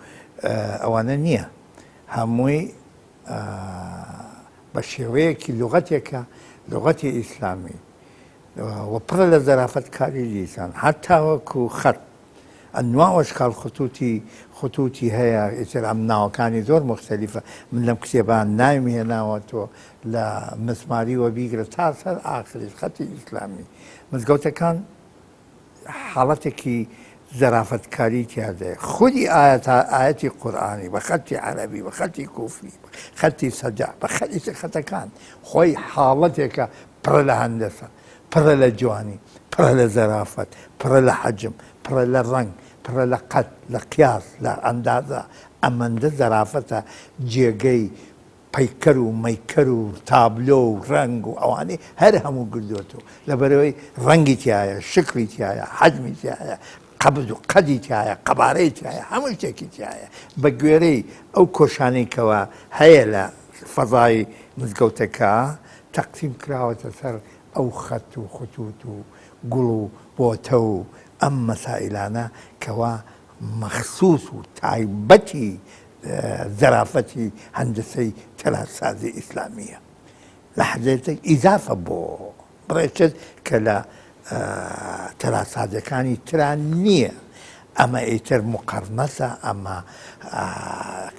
ئەوانە نییە هەمووی بە شێوەیەکی لغەتێکە لغەتی ئیسلامی و پڕە لە زەرافەت کاری دیسان هەتاوەکو خەت انواع و اشکال خطوطی خطوطی هەیە ئیتر ئەم ناوەکانی زۆر موختەلیفە من لەم کتێبە ناویم هێناوە تۆ لە مسماریوە بیگرە تا سەر ئاخری خەتی ئیسلامی مزگەوتەکان حاڵەتێکی زەرافەتکاری تیادایە خودی ئایەتا ئایەتی قورئانی بە خەتی عەرەبی بە خەتی کوفی بە خەتی سەجع بە خەتی خەتەکان خۆی حاڵەتێکە پڕە لە هەندەسە پڕە لە جوانی پڕە لە زەرافەت پڕە لە حەجم پڕە لە ڕەنگ پڕە لە قەد لە قیاس لە ئەندازە ئەمەندە زەرافەتە جێگەی پەیکەر و مەیکەر و تابلۆ و ڕەنگ و ئەوانەی هەر هەموو گردۆتەوە لەبەرئەوەی ڕەنگی تیایە شکڵی تیایە حەجمی تیایە قەبز و قەدی تیایە قەبارەی تیایە هەموو شتێکی تیایە بە گوێرەی ئەو کۆشانەی کەوا هەیە لە فەزای مزگەوتەکە تەقسیم کراوەتە سەر ئەو خەت و خطوط و گوڵ و بۆتە و ئەم مەسائیلانە کەوا مەخسوس و تایبەتی زەرافەتی هەندەسەی تەلارسازی ئیسلامییە لە حەزێتێک ئیزافە بۆ بڕێ شت کە لە تەلارسازیەکانی ترا نییە ئەمە ئیتر مقەرنەسە ئەمە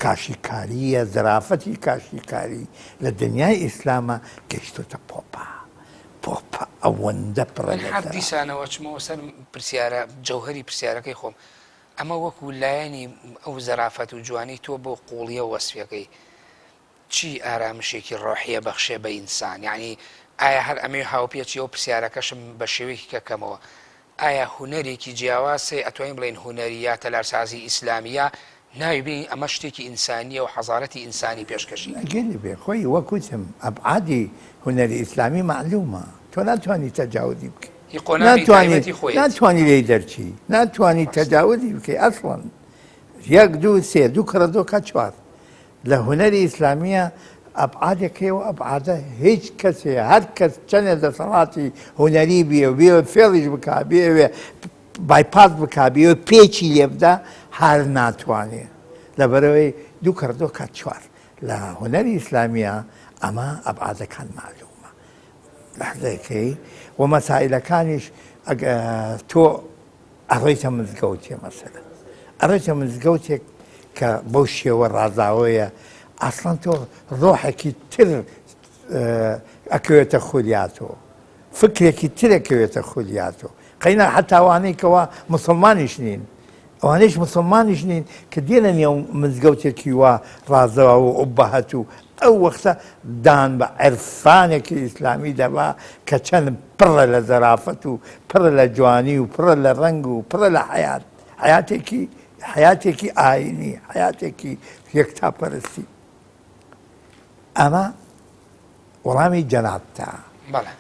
کاشیکارییە زەرافەتی کاشیکاری لە دنیای ئیسلامە گەیشتۆتە پۆپا پۆپا ئەوەندە پڕە من لە هەر زەرافەت. دیسانەوە ئەچمەوە سەر پرسیارە جەوهەری پرسیارەکەی خۆم ئەمە وەکو لایەنی ئەو زەرافەت و جوانی تۆ بەو قوڵیە وەسفیەکەی چی ئارامشێکی ڕۆحیە بەخشێ بە ئینسان یەعنی ئایا هەر ئەمەوێ هاوپێچی ئەو پرسیارەکەشم بە شێوەیەکی کە کەمەوە ئایا هونەرێکی جیاواز هەیە ئەتوانین بڵێین هونەری یا تەلارسازی ئیسلامی یا ناوی بنێین ئەمە شتێکی ئینسانیە و حەزارەتی ئینسانی پێشکەشی کرد. گەلی بێ خۆی وەک وتم ئەبعادی هونەری ئیسلامی مەعلومە تۆ ناتوانی تەجاوزی بکەی هی قۆناغی ناتوانی تایبەتی خۆیەتی. ناتوانی لێی دەرچی ناتوانی ڕاستە. تەجاوزی بکەی ئەسڵەن یەک دوو سێ دوو کڕە دۆ کا چوار لە هونەری ئیسلامیە ئەبعادێک هەیە و ئەبعادە هیچ کەسێ هەر کەس چەنێ دەسەڵاتی هونەری بێ و بێ فێڵیش بکا بێوێ بایپاس بکا بێ پێچی لێ بدا هەر ناتوانێ لەبەرەوەی دوو کڕ دۆ کا چوار لە هونەری ئیسلامیە ئەمە ئەبعادەکان مەعلومە لەحزەیەکەی و مەسائلەکانیش ئەگە تۆ ئەڕۆیتە مزگەوتێ مەسەلەن ئەڕۆیتە مزگەوتێک کە بەو شێوە ڕازاوەیە ئاسڵەن تۆ ڕۆحێکی تر ئەکەوێتە خولیاتۆ فکرێکی تر ئەکەوێتە خولیاتۆ قەینا حتا ئەوانەی کەوا مسلمانیش نین ئەوانەیش مسلمانیش نین کە دێنە نێو مزگەوتێکی وا ڕازەوە و ئوبەهەت و ئەو وەختە دان بە عرفانێکی ئیسلامی دەبا کە چەند پڕە لە زەرافەت و پڕە لە جوانی و پڕە لە ڕەنگ و پڕە لە حەیات حەیاتێکی حەیاتێکی ئاینی حەیاتێکی یەکتاپەرستی ئەمە وەڵامی جەنابتە. بەڵێ.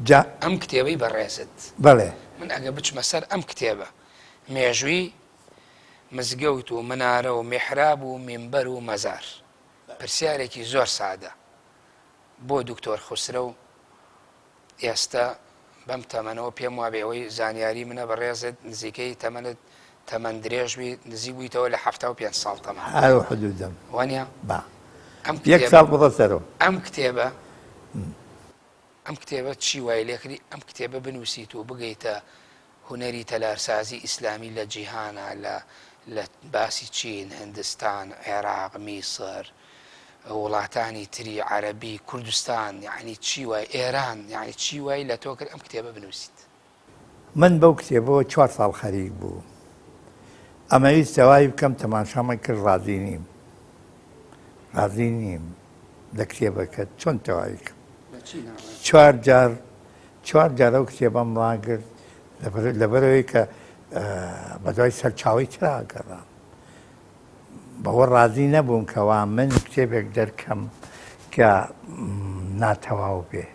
جا. ئەم کتێبەی بەڕێزت. بەڵێ. من ئەگە بچمە سەر ئەم کتێبە مێژووی مزگەوت و منارە و میحراب و مینبەر و مەزار. پرسیارێکی زۆر سادە بۆ دکتۆر خوسرەو ئێستە بەم تەمەنەوە پێم وابێ ئەوەی زانیاری منە بەڕێزت نزیکەی تەمەنت تەمەن درێژ بی نزیک بوویتەوە لە 75 ساڵ تەمەن ئەو حدودم وانە با ئەم یەک ساڵ بڕە سەرەوە ئەم کتێبە ئەم کتێبە چی وای لێکردی ئەم کتێبە بنووسیت و بگەیتە هونەری تەلارسازی ئیسلامی لە جیهانا لە لە باسی چین، هندستان، عێراق، میسر، وڵاتانی تری عەرەبی، کوردستان یەعنی چی وای ئێران یەعنی چی وای لە تۆ کرد ئەم کتێبە بنووسیت؟ من بەو کتێبەوە چوار ساڵ خەریک بووم. ئەمەویست تەواوی بکەم تەماشامە کرد ڕازی نیم. ڕازی نیم لە کتێبەکە چۆن تەواوی کەم. چوار جار چوار جار ئەو کتێبەم ڕاگرت لەبەرئەوەی کە بەدوای سەرچاوەی ترا گەڕام. بەوە ڕازی نەبووم کەوا من کتێبێک دەرکەم کە ناتەواو بێ.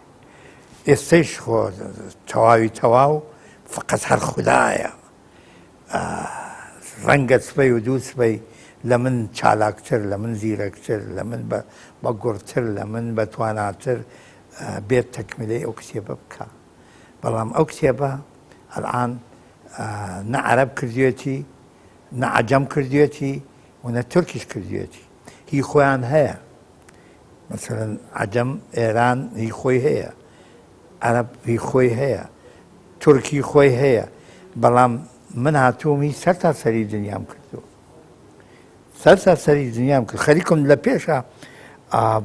ئێستەیش خۆ تەواوی تەواو فقط هەر خودایە. ڕەنگە سبەی و دوو سبەی لە من چالاکتر، لە من زیرەکتر، لە من بە گوڕتر، لە من بە تواناتر بێت تەکمیلەی ئەو کتێبە بکا. بەڵام ئەو کتێبە ئەلعان نە عەرەب کردوێتی، نە عەجەم کردوێتی و نە تورکیش کردوێتی. هی خۆیان هەیە. مەسەلەن عەجەم ئێران هی خۆی هەیە. عەرەب هی خۆی هەیە، تورک هی خۆی هەیە، بەڵام من هاتووم هی سەر تا سەری دنیام کردووە. سەر تا سەری دنیام کرد. خەریکم لە پێشە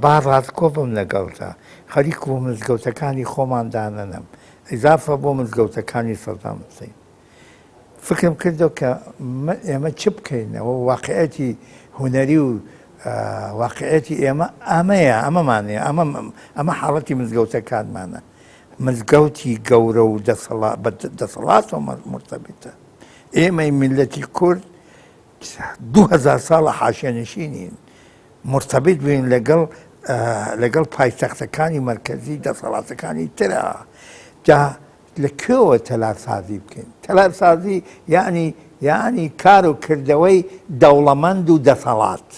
با ڕاستگۆ بم لەگەڵتا. خەریک بۆ مزگەوتەکانی خۆمان دانەنەم. ئیزافە بۆ مزگەوتەکانی سەدام حوسەین. فکرم کردەوە کە ئێمە چ بکەین ئەوە واقعەتی هونەری و واقعەتی ئێمە ئەمەیە ئەمەمانەیە ئەمە ئەمە حاڵەتی مزگەوتەکانمانە مزگەوتی گەورە و دەسەڵات بە دەسەڵاتەوە مرتبطە ئێمەی میللەتی کورد 2000 ساڵە حاشیەنشینین مرتبط بووین لەگەڵ لەگەڵ پایتەختەکانی مەرکەزی دەسەڵاتەکانی ترا جا لە کوێوە تەلارسازی بکەین؟ تەلارسازی یەعنی یەعنی کار و کردەوەی دەوڵەمەند و دەسەڵات.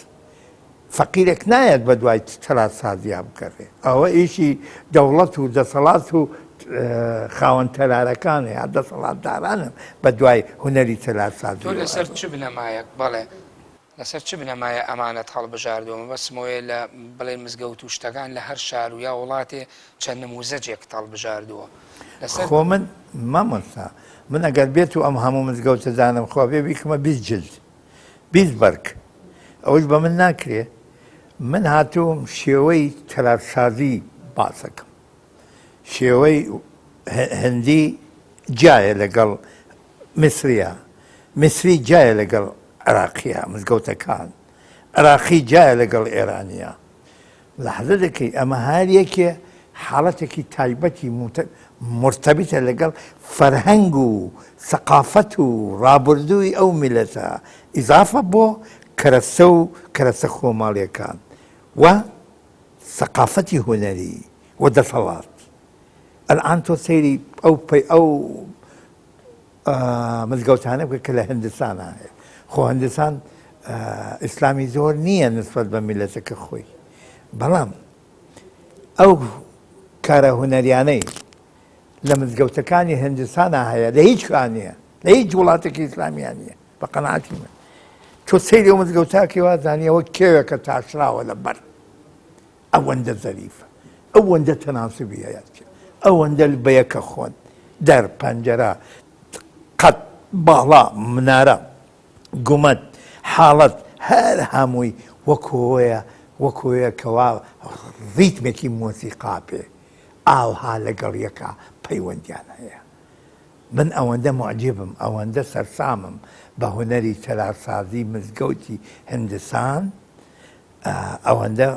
فەقیرێک نایەت بە دوای تەلارسازیا بگەڕێ. ئەوە ئیشی دەوڵەت و دەسەڵات و خاوەن تەلارەکانە یا دەسەڵاتدارانن بە دوای هونەری تەلارسازی. تۆ لەسەر چ بنەمایەک بەڵێ لەسەر چ بنەمایە ئەمانەت هەڵبژاردووە؟ مەبەستم ئەوەیە لە بڵێن مزگەوت و شتەکان لە هەر شار و یا وڵاتێ چەند نموزەجێکت هەڵبژاردووە لەسەر. خۆ من مامۆستا من ئەگەر بێت و ئەم هەموو مزگەوتە دانەم خوا بێ بیکەمە 20 جلد 20 بەرگ ئەوەش بە من ناکرێ من هاتووم شێوەی تەلارسازی باسەکەم شێوەی هندی جیایە لەگەڵ میسریە میسری جیایە لەگەڵ عێراقیە مزگەوتەکان عێراقی جیایە لەگەڵ ئێرانیە ملاحەزە دەکەی ئەمە هەر یەکێ حاڵەتێکی تایبەتی مرتبطە لەگەڵ فەرهەنگ و سەقافەت و ڕابردووی ئەو میلەتە ئیزافە بۆ کەرەسە و کەرەسە خۆماڵیەکان و سەقافەتی هونەری و دەسەڵات ئەلئان تۆ سەیری ئەو پەی ئەو مزگەوتانە بکە کە لە هندستانە هەیە خۆ هندستان ئیسلامی زۆر نییە نسبەت بە میلەتەکە خۆی بەڵام ئەو کارە هونەریانەی لە مزگەوتەکانی هندستانە هەیە لە هیچ نییە لە هیچ وڵاتێکی ئیسلامیان نییە بە قەناعەتی من تۆ سەیری ئەو مزگەوتاکەی وازانی ئەوە کێوێکە تاشراوە لە بەر ئەوەندە زەریفە ئەوەندە تەناسبی هەیە ئەوەندە بەیەکە خۆن دەر پەنجەرە قەت باڵا منارە گومەت حاڵەت هەر هەمووی وەکۆیە وەکۆیە کەوا ڕیتمێکی مۆسیقا پێ ئاوها لەگەڵ یەکە پەیوەندیان هەیە من ئەوەندە موعجیبم، ئەوەندە سەرسامم بە هونەری تەلارسازی مزگەوتی هندستان، ئەوەندە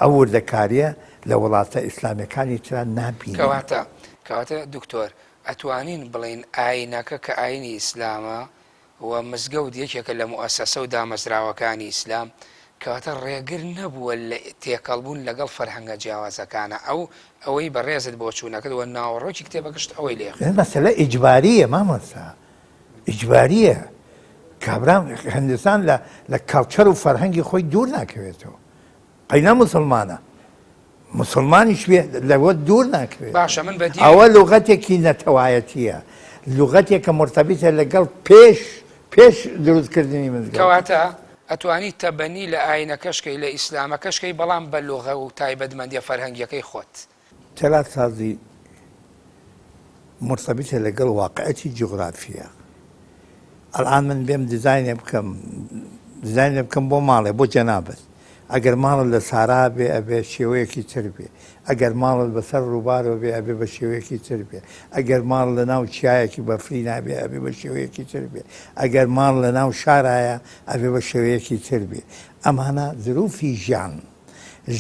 ئەو وردەکارییە لە وڵاتە ئیسلامییەکانی ترا نابینم. کەواتە کەواتە دکتۆر ئەتوانین بڵێین ئاینەکە کە ئاینی ئیسلامە و مزگەوت یەکێکە لە موئەسەسە و دامەزراوەکانی ئیسلام، کەواتە ڕێگر نەبووە لە تێکەڵبوون لەگەڵ فەرهەنگە جیاوازەکانا، ئەو ئەوەی بەڕێزت بۆچوونەکەت و ناوەڕۆکی کتێبەکەشت ئەوەی لێ خوێندم. مەسەلە ئیجبارییە مامۆستا، ئیجبارییە، کابرا هندستان لە لە culture و فەرهەنگی خۆی دوور ناکەوێتەوە، قەینا موسڵمانە موسڵمانیش بێ لەوە دوور ناکەوێت. باشە من بە دیوی. ئەوە لوغەتێکی نەتەوایەتییە، لوغەتێکە مورتەبیتە لەگەڵ پێش پێش دروستکردنی مزگەوت. کەواتە ئەتوانی تەبەنی لە ئاینەکەش کەی لە ئیسلامەکەش کەی بەڵام بە لوغە و تایبەتمەندیە فەرهەنگیەکەی خۆت. تەلارسازی مورتەبیتە لەگەڵ واقعەتی جوغرافیە. ئەلئان من بێم دیزاینێ بکەم دیزاینێ بکەم بۆ ماڵێ بۆ جەنابت ئەگەر ماڵت لە سارا بێ ئەبێ شێوەیەکی تر بێ ئەگەر ماڵت بەسەر ڕووبارەوە بێ ئەبێ بە شێوەیەکی تر بێ ئەگەر ماڵ لە ناو چیایەکی بەفرینا بێ ئەبێ بە شێوەیەکی تر بێ ئەگەر ماڵ لە ناو شارایە ئەبێ بە شێوەیەکی تر بێ ئەمانە زروفی ژیان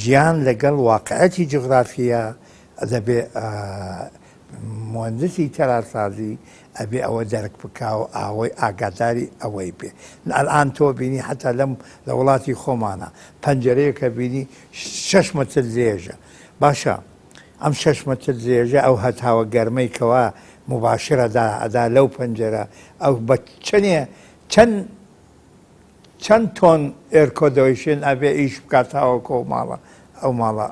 ژیان لەگەڵ واقعەتی جوغرافیە دەبێ موهەندسی تەلارسازی ئەبێ ئەوە دەرک بکا و ئاوەی ئاگاداری ئەوەی بێ ئەلئان تۆ بینی حتا لەم لە وڵاتی خۆمانە پەنجەرەیەکە بینی شەش مەتر درێژە باشە ئەم شەش مەتر درێژە ئەو هەتاوە گەرمەی کەوا مباشرە دا ئەدا لەو پەنجەرە ئەو بە چەنێ چەند چەند تۆن air condition ئەبێ ئیش بکات تاوەکو ئەو ماڵە ئەو ماڵە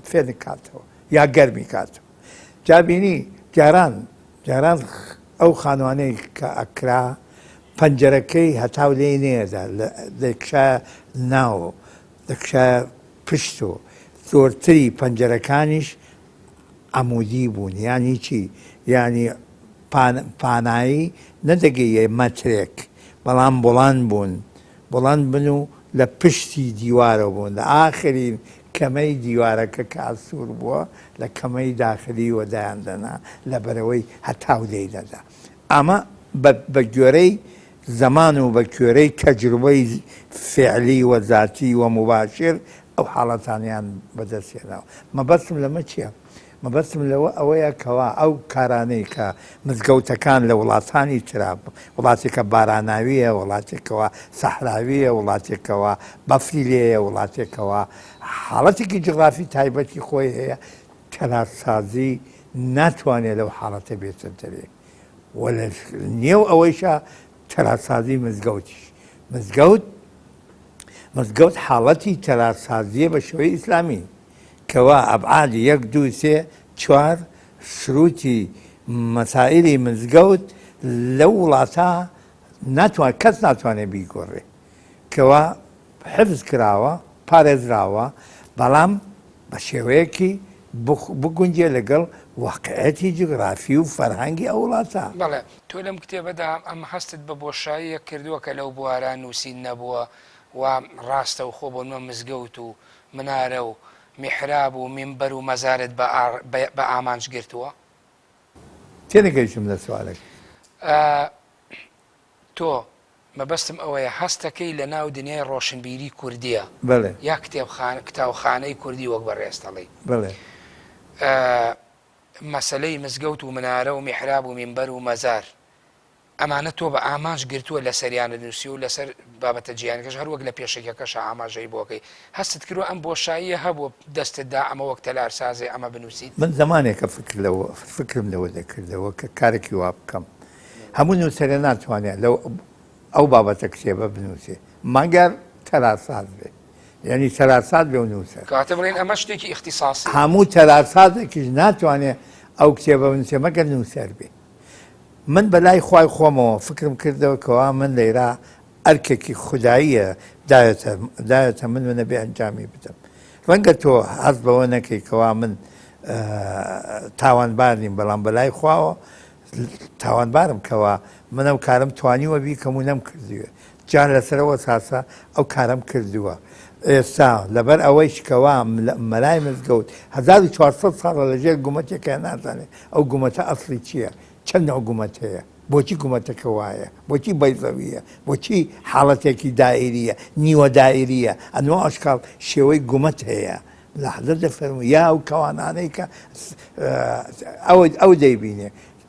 فێنک کاتەوە یا گەرمی کاتەوە جا بینی جاران جاران ئەو خانوانەی کە ئەکرا پەنجەرەکەی هەتاو لێی نێدا دەکشایە ناوە دەکشایە پشت و زۆرتری پەنجەرەکانیش عەمودی بوون یانی چی یانی پانایی نەدەگەیە مەترێک بەڵام بوڵند بوون بوڵند بن و لە پشتی دیوارەوە بوون لە ئاخرین. کەمەی دیوارەکە کە ئەستوور بووە لە کەمەی داخلی وە دایان دەنا لەبەرئەوەی هەتاو لێی نەدا. ئەمە بە بە گوێرەی زەمان و بە کوێرەی تەجروبەی فێعلی و زاتی و موباشر ئەو حاڵەتانەیان بەدەست هێناوە. مەبەستم لەمە چییە؟ مەبەستم لەوە ئەوەیە کەوا ئەو کارانەی کە مزگەوتەکان لە وڵاتانی ترا، وڵاتێکە باراناوییە، وڵاتێکەوە سەحراوییە، وڵاتێکەوە بەفری لێیە، وڵاتێکەوە حاڵەتێکی جوغرافی تایبەتی خۆی هەیە، تەلارسازی ناتوانێت لەو حاڵەتە بێتە دەرێ و لە نێو ئەوەیشا تەلارسازی مزگەوتیش مزگەوت مزگەوت حاڵەتی تەلارسازیە بە شێوەی ئیسلامی کەوا ئەبعادی یەک دوو سێ چوار شروتی مەسائیلی مزگەوت لەو وڵاتە ناتوان کەس ناتوانێت بیگۆڕێ کەوا حفز کراوە پارێزراوە بەڵام بە شێوەیەکی بگونجێ لەگەڵ واقعیەتی جوگرافی و فەرهەنگی ئەو وڵاتە. بەڵێ تۆ لەم کتێبەدا ئەم هەستت بە بۆشاییەک کردووە کە لەو بوارە نووسین نەبووە و ڕاستەوخۆ بۆ نمە مزگەوت و منارە و میحراب و مینبەر و مەزارت بە ئامانج گرتووە؟ تێنەگەیشتم لە سوالەکەت. تۆ، مەبەستم ئەوەیە هەستەکەی لە ناو دنیای ڕۆشنبیری کوردییە بەڵێ. یا کتێبخانە، کتاوخانەی کوردی وەک بەڕێزت ئەڵێی. بەڵێ. مەسەلەی مزگەوت و منارە و میحراب و مینبەر و مەزار ئەمانە تۆ بە ئامانج گرتووە لەسەریانت نووسیوە و لەسەر بابەتە جیهانیەکەش هەر وەک لە پێشەکیەکەشا ئاماژەی بۆ ئەکەی هەستت کردووە ئەم بۆشاییە هەبووە دەستت دا ئەمە وەک تەلارسازێ ئەمە بنووسیت؟ من زەمانێکە فکر لەوە فکرم لەوە دەکردەوە کە کارێکی وا بکەم هەموو نووسەرێ ناتوانێ لەو ئەو بابەتە کتێبە بنووسێ مەگەر تەلارساز بێ یعنی تەلارساز بێ و نووسەر. کەواتە بڵێین ئەمە شتێکی ئیختیساسیە. هەموو تەلارسازێکیش ناتوانێ ئەو کتێبە بنووسێ مەگەر نووسەر بێ. من بە لای خوای خۆمەوە فکرم کردەوە کەوا من لەیرا ئەرکێکی خوداییە داوێتە داوێتە من و نەبێ ئەنجامی بدەم. ڕەنگە تۆ هەست بەوە نەکەی کەوا من تاوانبار نیم بەڵام بە لای خواوە تاوانبارم کەوا من ئەو کارم توانیوە بیکەم و نەمکردووە. جا لەسەر ئەو ئەساسە ئەو کارەم کردووە. ئێستا لەبەر ئەوەیش کەوا مەلای مزگەوت 1400 ساڵە لەژێر گومەتێکە نازانێت ئەو گومەتە ئەسڵی چییە، چەند نوع گومەت هەیە، بۆچی گومەتەکە وایە، بۆچی بەیزەوییە، بۆچی حاڵەتێکی دائیرییە، نیوە دائیرییە، ئەنواع ئەشکاڵ شێوەی گومەت هەیە. ملاحەزە دەفەرموو یا ئەو کەوانانەی کە ئەو دەیبینێ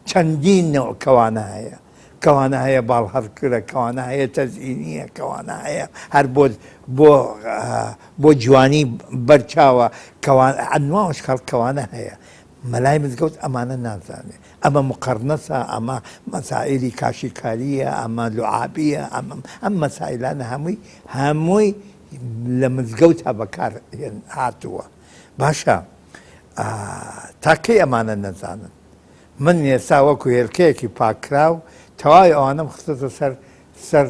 چەندین نەوع کەوانە هەیە. کەوانە هەیە باڵهەڵکرە، کەوانە هەیە تەزئینییە، کەوانە هەیە هەر بۆ بۆ بۆ جوانی بەرچاوە، کەوان ئەنواع و ئەشکاڵ کەوانە هەیە. مەلای مزگەوت ئەمانە نازانێ. ئەمە مقەرنەسە، ئەمە مەسائیلی کاشیکارییە، ئەمە لوعابییە، ئەمە ئەم مەسائیلانە هەمووی هەمووی لە مزگەوتا بەکار هاتووە. باشە تا کەی ئەمانە نەزانن؟ من ئێستا وەکو هێلکەیەکی پاککراو تەواوی ئەوانەم خستۆتە سەر سەر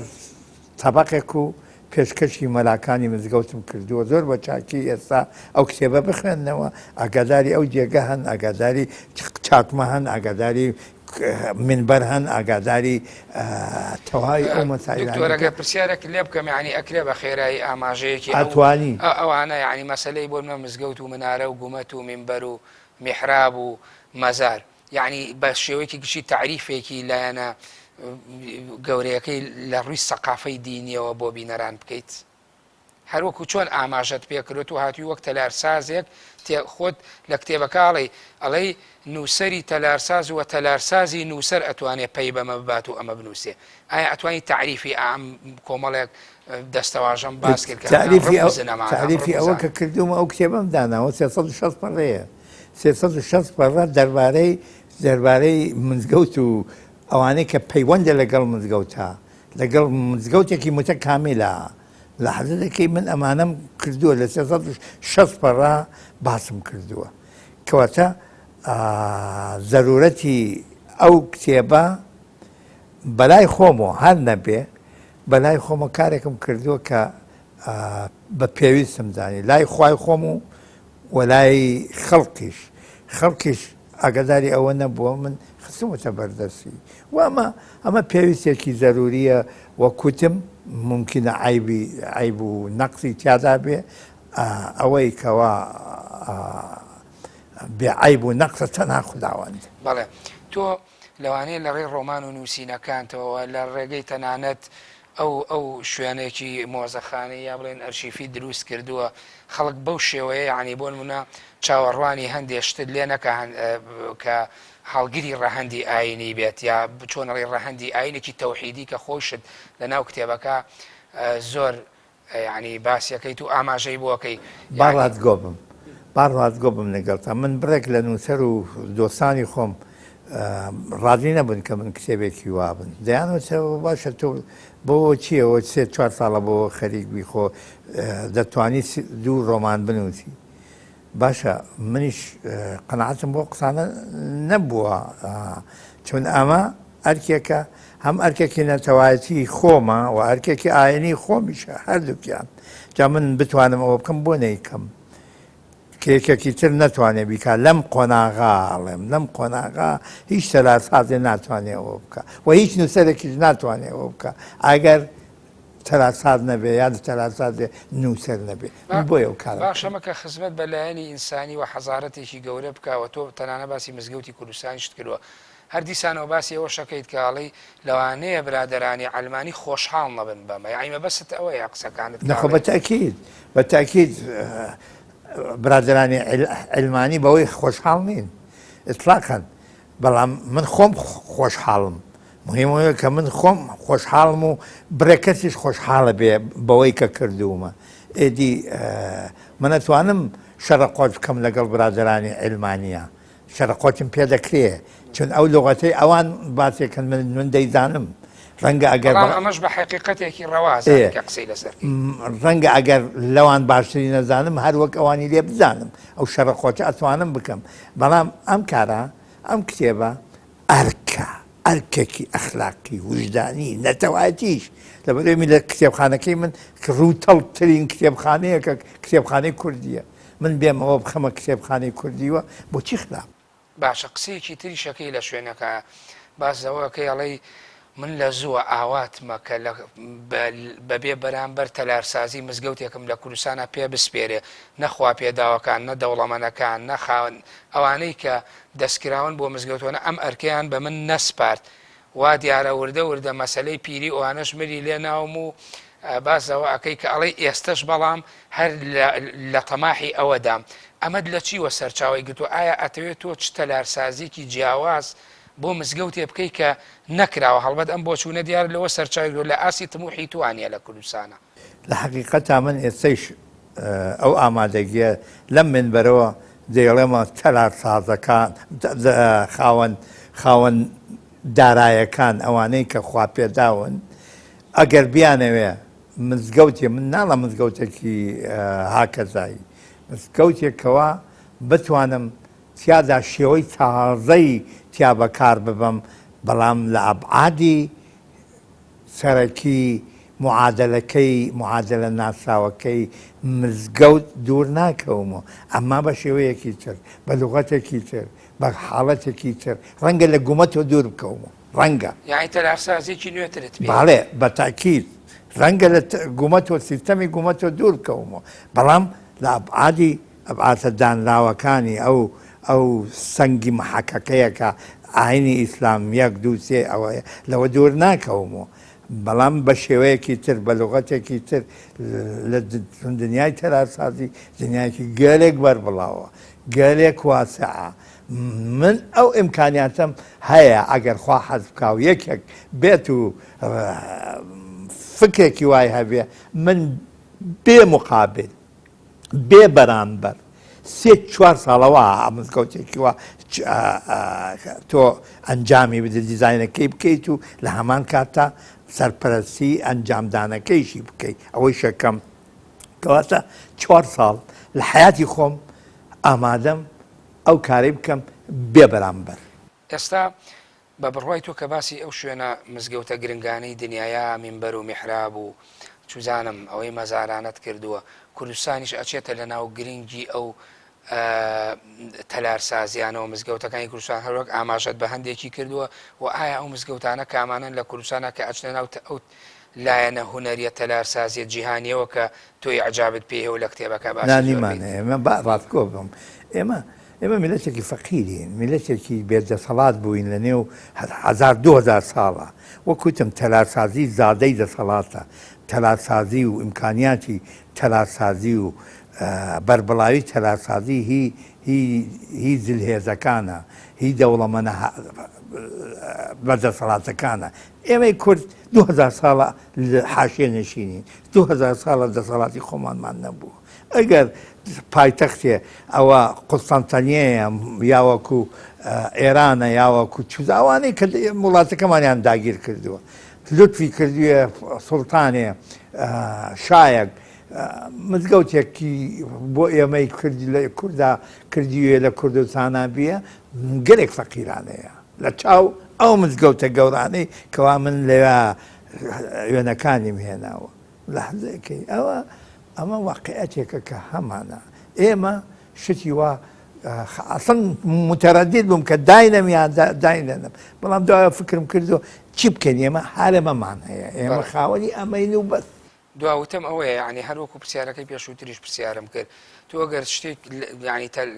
تەبەقێک و پێشکەشی مەلاکانی مزگەوتم کردووە زۆر بە چاکی ئێستا ئەو کتێبە بخوێندنەوە ئاگاداری ئەو جێگە هەن ئاگاداری چاکمە هەن ئاگاداری منبەر هەن ئاگاداری تەواوی ئەو مەسائلانە دکتۆر ئەگەر پرسیارێک لێ بکەم یعنی ئەکرێ بە خێرایی ئاماژەیەکی ئەتوانی ئەوانە یعنی مەسەلەی بۆ منە مزگەوت و منارە و گومەت و مینبەر و میحراب و مەزار یەعنی بە شێوەیەکی گشتی تەعریفێکی لایەنە گەورەیەکەی لە ڕووی سەقافەی دینیەوە بۆ بینەران بکەیت؟ هەروەکو چۆن ئاماژەت پێکردوە تۆ هاتووی وەک تەلارسازێک تێ خۆت لە کتێبەکە ئەڵێی ئەڵێی نووسەری تەلارساز و تەلارسازی نووسەر ئەتوانێ پەی بەمە ببات و ئەمە بنووسێ ئایا ئەتوانی تەعریفی ئەم کۆمەڵێک دەستەواژەم باس کرد کە تەعریفی ئەو تەعریفی ئەوە کە کردوومە ئەو کتێبەم داناوە 360 پەڕەیە 360 پەڕە دەربارەی دەربارەی مزگەوت و ئەوانەی کە پەیوەندە لەگەڵ مزگەوتە لەگەڵ مزگەوتێکی متەکامیلە لە حەزەکەی من ئەمانەم کردووە لە 360 پەڕە باسم کردووە کەواتە زەرورەتی ئەو کتێبە بەلای خۆمەوە هەر نەبێ بەلای خۆمە کارێکم کردووە کە بە پێویستم زانی لای خوای خۆم و وەلای خەڵکیش خەڵکیش ئاگاداری ئەوە نەبووە من خستومەتە بەردەستی و ئەمە ئەمە پێویستێکی زەروریە وەکوتم ممکنە عیبی عیب و نەقسی تیادا بێ. ئەوەی کەوا بێ عەیب و نەقسە تەنها خوداوەند. بەڵێ تۆ لەوانەیە لە ڕێی ڕۆمان و نووسینەکانتەوە لە ڕێگەی تەنانەت ئەو ئەو شوێنێکی مۆزەخانەی یا بڵێن ئەرشیفی دروست کردووە خەڵک بەو شێوەیە یعنی بۆ نمونە چاوەڕوانی هەندێ شتت لێ نەکە کە هەڵگری ڕەهەندی ئاینی بێت یا چۆنەڵی ڕەهەندی ئاینێکی تەوحیدی کە خۆشت لە ناو کتێبەکە زۆر یانی باسیەکەیت و ئاماژەی بۆ ئەکەی با ڕاستگۆ بم با ڕاستگۆ بم لەگەڵتا من بڕێک لە نووسەر و دۆستانی خۆم ڕازی نەبوون کە من کتێبێکی وا بن دەیانوت باشە تۆ بۆ چییەوە سێ چوار ساڵە بۆ خەریک بی خۆ دەتوانی دوو ڕۆمان بنووسی باشە منیش قەناعەتم بۆ قسانە نەبووە چون ئەمە ئەرکێکە هەم ئەرکێکی نەتەوایەتی خۆمە و ئەرکێکی ئاینی خۆمیشە هەردووکیان جا من بتوانم ئەوە بکەم بۆ نەیکەم کە یەکێکی تر نەتوانێ بیکا لەم قۆناغا ئەڵێم لەم قۆناغا هیچ تەلارسازێ ناتوانێ ئەوە بکە و هیچ نووسەرێکیش ناتوانێ ئەوە بکە ئەگەر تەلارساز نەبێ یان تەلارسازێ نووسەر نەبێ من بۆیە ئەو کارە باشە مەکە خزمەت بە لایەنی ئینسانی و حەزارەتێکی گەورە بکە و تۆ تەنانە باسی مزگەوتی کوردستانیشت کردووە هەر دیسانەوە باسی ئەوەش ئەکەیت کە ئەڵێی لەوانەیە برادەرانی عەلمانی خۆشحاڵ نەبن بەمە یەعنی مەبەستت ئەوەیە قسەکانت کە نەخۆ ئەڵێی. بە تەئکید بە تەئکید برادەرانی عیلمانی بەوەی خۆشحاڵ نین ئیتلاقەن بەڵام من خۆم خۆشحاڵم مهم ئەوەیە کە من خۆم خۆشحاڵم و بڕێک کەسیش خۆشحاڵە بێ بەوەی کە کردوومە ئێدی من ئەتوانم شەڕەقۆچ بکەم لەگەڵ برادەرانی عیلمانیە شەرەقۆچم پێ دەکرێ چون ئەو لغەتەی ئەوان باسێکن من من دەیزانم ڕەنگە ئەگەر بەڵام ئەمەش بە حەقیقەتێکی ڕەوا ئەزانی کە قسەی لەسەر بکەی. ڕەنگە ئەگەر لەوان باشتری نەزانم هەر وەک ئەوانی لێ بزانم ئەو شەرەقۆچە ئەتوانم بکەم بەڵام ئەم کارە ئەم کتێبە ئەرکە ئەرکێکی ئەخلاقی وژدانی نەتەوایەتیش لەبەرئەوەی من لە کتێبخانەکەی من ڕووتەڵترین کتێبخانەیە کە کتێبخانەی کوردیە من بێم ئەوە بخەمە کتێبخانەی کوردیوە بۆچی خراپ؟ باشە قسەیەکی تریش ئەکەی لە شوێنەکە باس لەوە ئەکەی ئەڵێی من لە زووە ئاواتمە کە لە بە بێ بەرامبەر تەلارسازی مزگەوتێکم لە کوردستانا پێ بسپێرێ نە خواپێداوەکان نە دەوڵەمەنەکان نە خاوەن ئەوانەی کە دەستکراون بۆ مزگەوتۆنە ئەم ئەرکەیان بە من نەسپارد وا دیارە وردە وردە مەسەلەی پیری ئەوانەش ملی لێ ناوم و باس لەوە ئەکەی کە ئەڵێی ئێستەش بەڵام هەر لە تەماحی ئەوەدام. ئەمەت لە چیوە سەرچاوەی گرتووە؟ ئایا ئەتەوێت تۆ چ تەلارسازیەکی جیاواز بۆ مزگەوتێ بکەی کە نەکراوە؟ هەڵبەت ئەم بۆچوونە دیارە لەوە سەرچاوەی گرتووە لە ئاستی تموحی تۆ نیە لە کوردستانا. لە حەقیقەتا من ئێستەیش ئەو ئامادەگیە لەم مینبەرەوە دەیڵێمە تەلارسازەکان، خاوەن خاوەن دارایەکان ئەوانەی کە خواپێداون ئەگەر بیانەوێ مزگەوتێ من ناڵێم مزگەوتێکی هاکەزایی مزگەوتێک کەوا بتوانم تیادا شێوەی تازەی تیا بەکار ببەم بەڵام لە ئەبعادی سەرەکی معادەلەکەی معادەلە ناسراوەکەی مزگەوت دوور ناکەومەوە ئەمما بە شێوەیەکی تر بە لوغەتێکی تر بە حاڵەتێکی تر ڕەنگە لە گومەتەوە دوور بکەومەوە ڕەنگە. یانی تەلارسازیەکی نوێترت پێ. بەڵێ بە تەئکید ڕەنگە لە گومەتەوە سیستەمی گومەتەوە دوور بکەومەوە بەڵام لە ئەبعادی ئەبعادە دانراوەکانی ئەو ئەو سەنگی مەحەکەکەیە کە ئاینی ئیسلام یەک دوو سێ ئەوەیە لەوە دوور ناکەومەوە بەڵام بە شێوەیەکی تر بە لوغەتێکی تر لە دنیای تەلارسازی دنیایەکی گەلێک بەربڵاوە گەلێک واسعە من ئەو ئیمکانیاتەم هەیە ئەگەر خوا حەز بکا و یەکێک بێت و فکرێکی وای هەبێ من بێ مقابل بێ بەرامبەر سێ چوار ساڵە وا مزگەوتێکی وا تۆ ئەنجامی بدە دیزاینەکەی بکەیت و لە هەمان کاتدا سەرپەرستی ئەنجامدانەکەیشی بکەیت ئەوەی شەکەم کەواتە چوار ساڵ لە حیاتی خۆم ئامادەم ئەو کارەی بکەم بێ بەرامبەر. ئێستا بە بڕوای تۆ کە باسی ئەو شوێنە مزگەوتە گرنگانەی دنیایە مینبەر و میحراب و چوزانم ئەوەی مەزارانەت کردووە کوردستانیش ئەچێتە لە ناو گرنگی ئەو تەلارسازیانەوە مزگەوتەکانی کوردستان هەروەک ئاماژەت بە هەندێکی کردووە و ئایا ئەو مزگەوتانە کامانەن لە کوردستانە کە ئەچنە ناو ئەو. لایەنە هونەریە تەلارسازیە جیهانیەوە کە تۆ ئیعجابت پێی هەیە و لە کتێبەکە نا باسی زۆر نیمانە بکەیت؟ ئێمە با ڕاستگۆ بم ئێمە ئێمە میللەتێکی فەقیرین میللەتێکی بێ دەسەڵات بووین لە نێو هەزار 2000 ساڵە وەک وتم تەلارسازی زادەی دەسەڵاتە تەلارسازی و ئیمکانیاتی تەلارسازی و بەربڵاوی تەلارسازی هی هی هی زلهێزەکانە هی دەوڵەمەنە بەدەسەڵاتەکانە ئێمەی کورد 2000 ساڵە حاشیە نشینین 2000 ساڵە دەسەڵاتی خۆمانمان نەبوو ئەگەر پایتەختێ ئەوە قوستەنتەنیەیە یاوەکو ئێرانە یاوەکو چوز ئەوانەی کە وڵاتەکەمانیان داگیر کردووە لوتفی کردووە سوڵتانێ شایەک مزگەوتێکی بۆ ئێمەی کرد لە کوردا کردوێ لە کوردستانە بیە گەلێک فەقیرانەیە لە چاو ئەو مزگەوتە گەورانەی کەوا من لەوێ وێنەکانیم هێناوە لەحزەیەکەی ئەوە ئەمە واقعەتێکە کە هەمانە ئێمە شتی وا ئەسڵ متەرەدید بووم کە داینەم یان داینەنم بەڵام دوای فکرم کردو چی بکەین ئێمە هەرەمەمان هەیە ئێمە خاوەنی ئەمەین و بەس. دوا وتم ئەوەیە یعنی هەر وەکو پرسیارەکەی پێشووتریش پرسیارم کرد تۆ ئەگەر شتێک یعنی تەل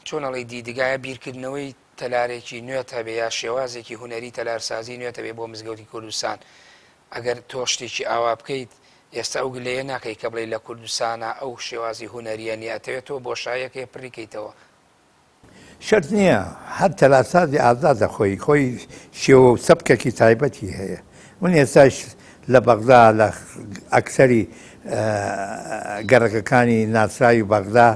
چۆن ئەڵێی دیدگایە بیرکردنەوەی تەلارێکی نوێت هەبێ یا شێوازێکی هونەری تەلارسازی نوێت هەبێ بۆ مزگەوتی کوردستان ئەگەر تۆ شتێکی ئاوا بکەیت ئێستا ئەو گلەیە ناکەی کە بڵێی لە کوردستانا ئەو شێوازی هونەریە نیە ئەتەوێت تۆ بۆشاییەک هەیە پڕی کەیتەوە. شەرت نییە هەر تەلارسازی ئازادە خۆی خۆی شێوە و سەبکێکی تایبەتی هەیە من ئێستاش لە بەغدا لە ئەکسەری گەڕەکەکانی ناسراوی بەغدا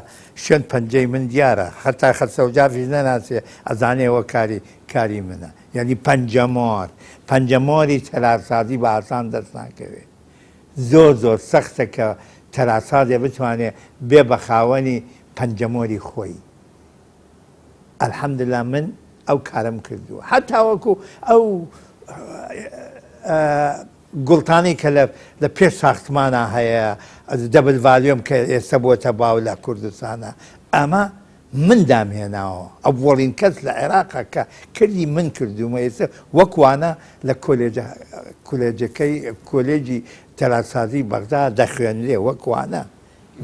شوێن پەنجەی من دیارە هەتا خەسەوجافیش نەناسێ ئەزانێ ئەوە کاری کاری منە یعنی پەنجەمۆر پەنجەمۆری تەلارسازی بە ئاسان دەست ناکەوێ زۆر زۆر سەختە کە تەلارسازێ بتوانێ بێ بە خاوەنی پەنجەمۆری خۆی الحمدللە من ئەو کارەم کردووە هەتاوەکو ئەو گوڵتانەی کە لە پێش ساختمانە هەیە double volume کە ئێستا بۆتە باو لە کوردستانە ئەمە من دامهێناوە ئەوەڵین کەس لە عێراقا کە کردی من کردومە ئێستا وەکوانە لە کۆلێجە کولێجەکەی کۆلێجی تەلارسازی بەغدا دەخوێنرێ وەکوانە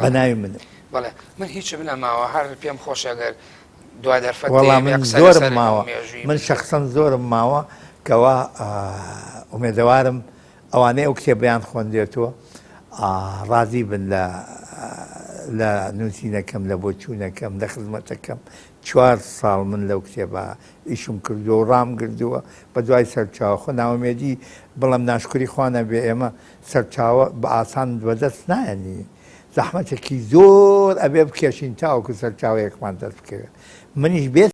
بە ناوی منە. بەڵێ من هیچم نەماوە هەر پێم خۆشە گەر دوا دەرفەت وەڵا دەیەم من قسە زۆرم لەسەر ماوە مێژووی من بکەم. شەخسەن زۆرم ماوە کەوا ئومێدەوارم ئەوانەی ئەو کتێبەیان خوێندێتەوە ڕازی بن لە لە نووسینەکەم لە بۆچوونەکەم لە خزمەتەکەم چوار ساڵ من لەو کتێبە ئیشم کردووە و ڕام گردووە بە دوای سەرچاوە خۆ ناومێدی بڵم ناشکری خوا نەبێ ئێمە سەرچاوە بە ئاسان بەدەست نایەنی زەحمەتێکی زۆر ئەبێ بکێشین تاوەکو سەرچاوەیەکمان دەست بکەوێت منیش بێ.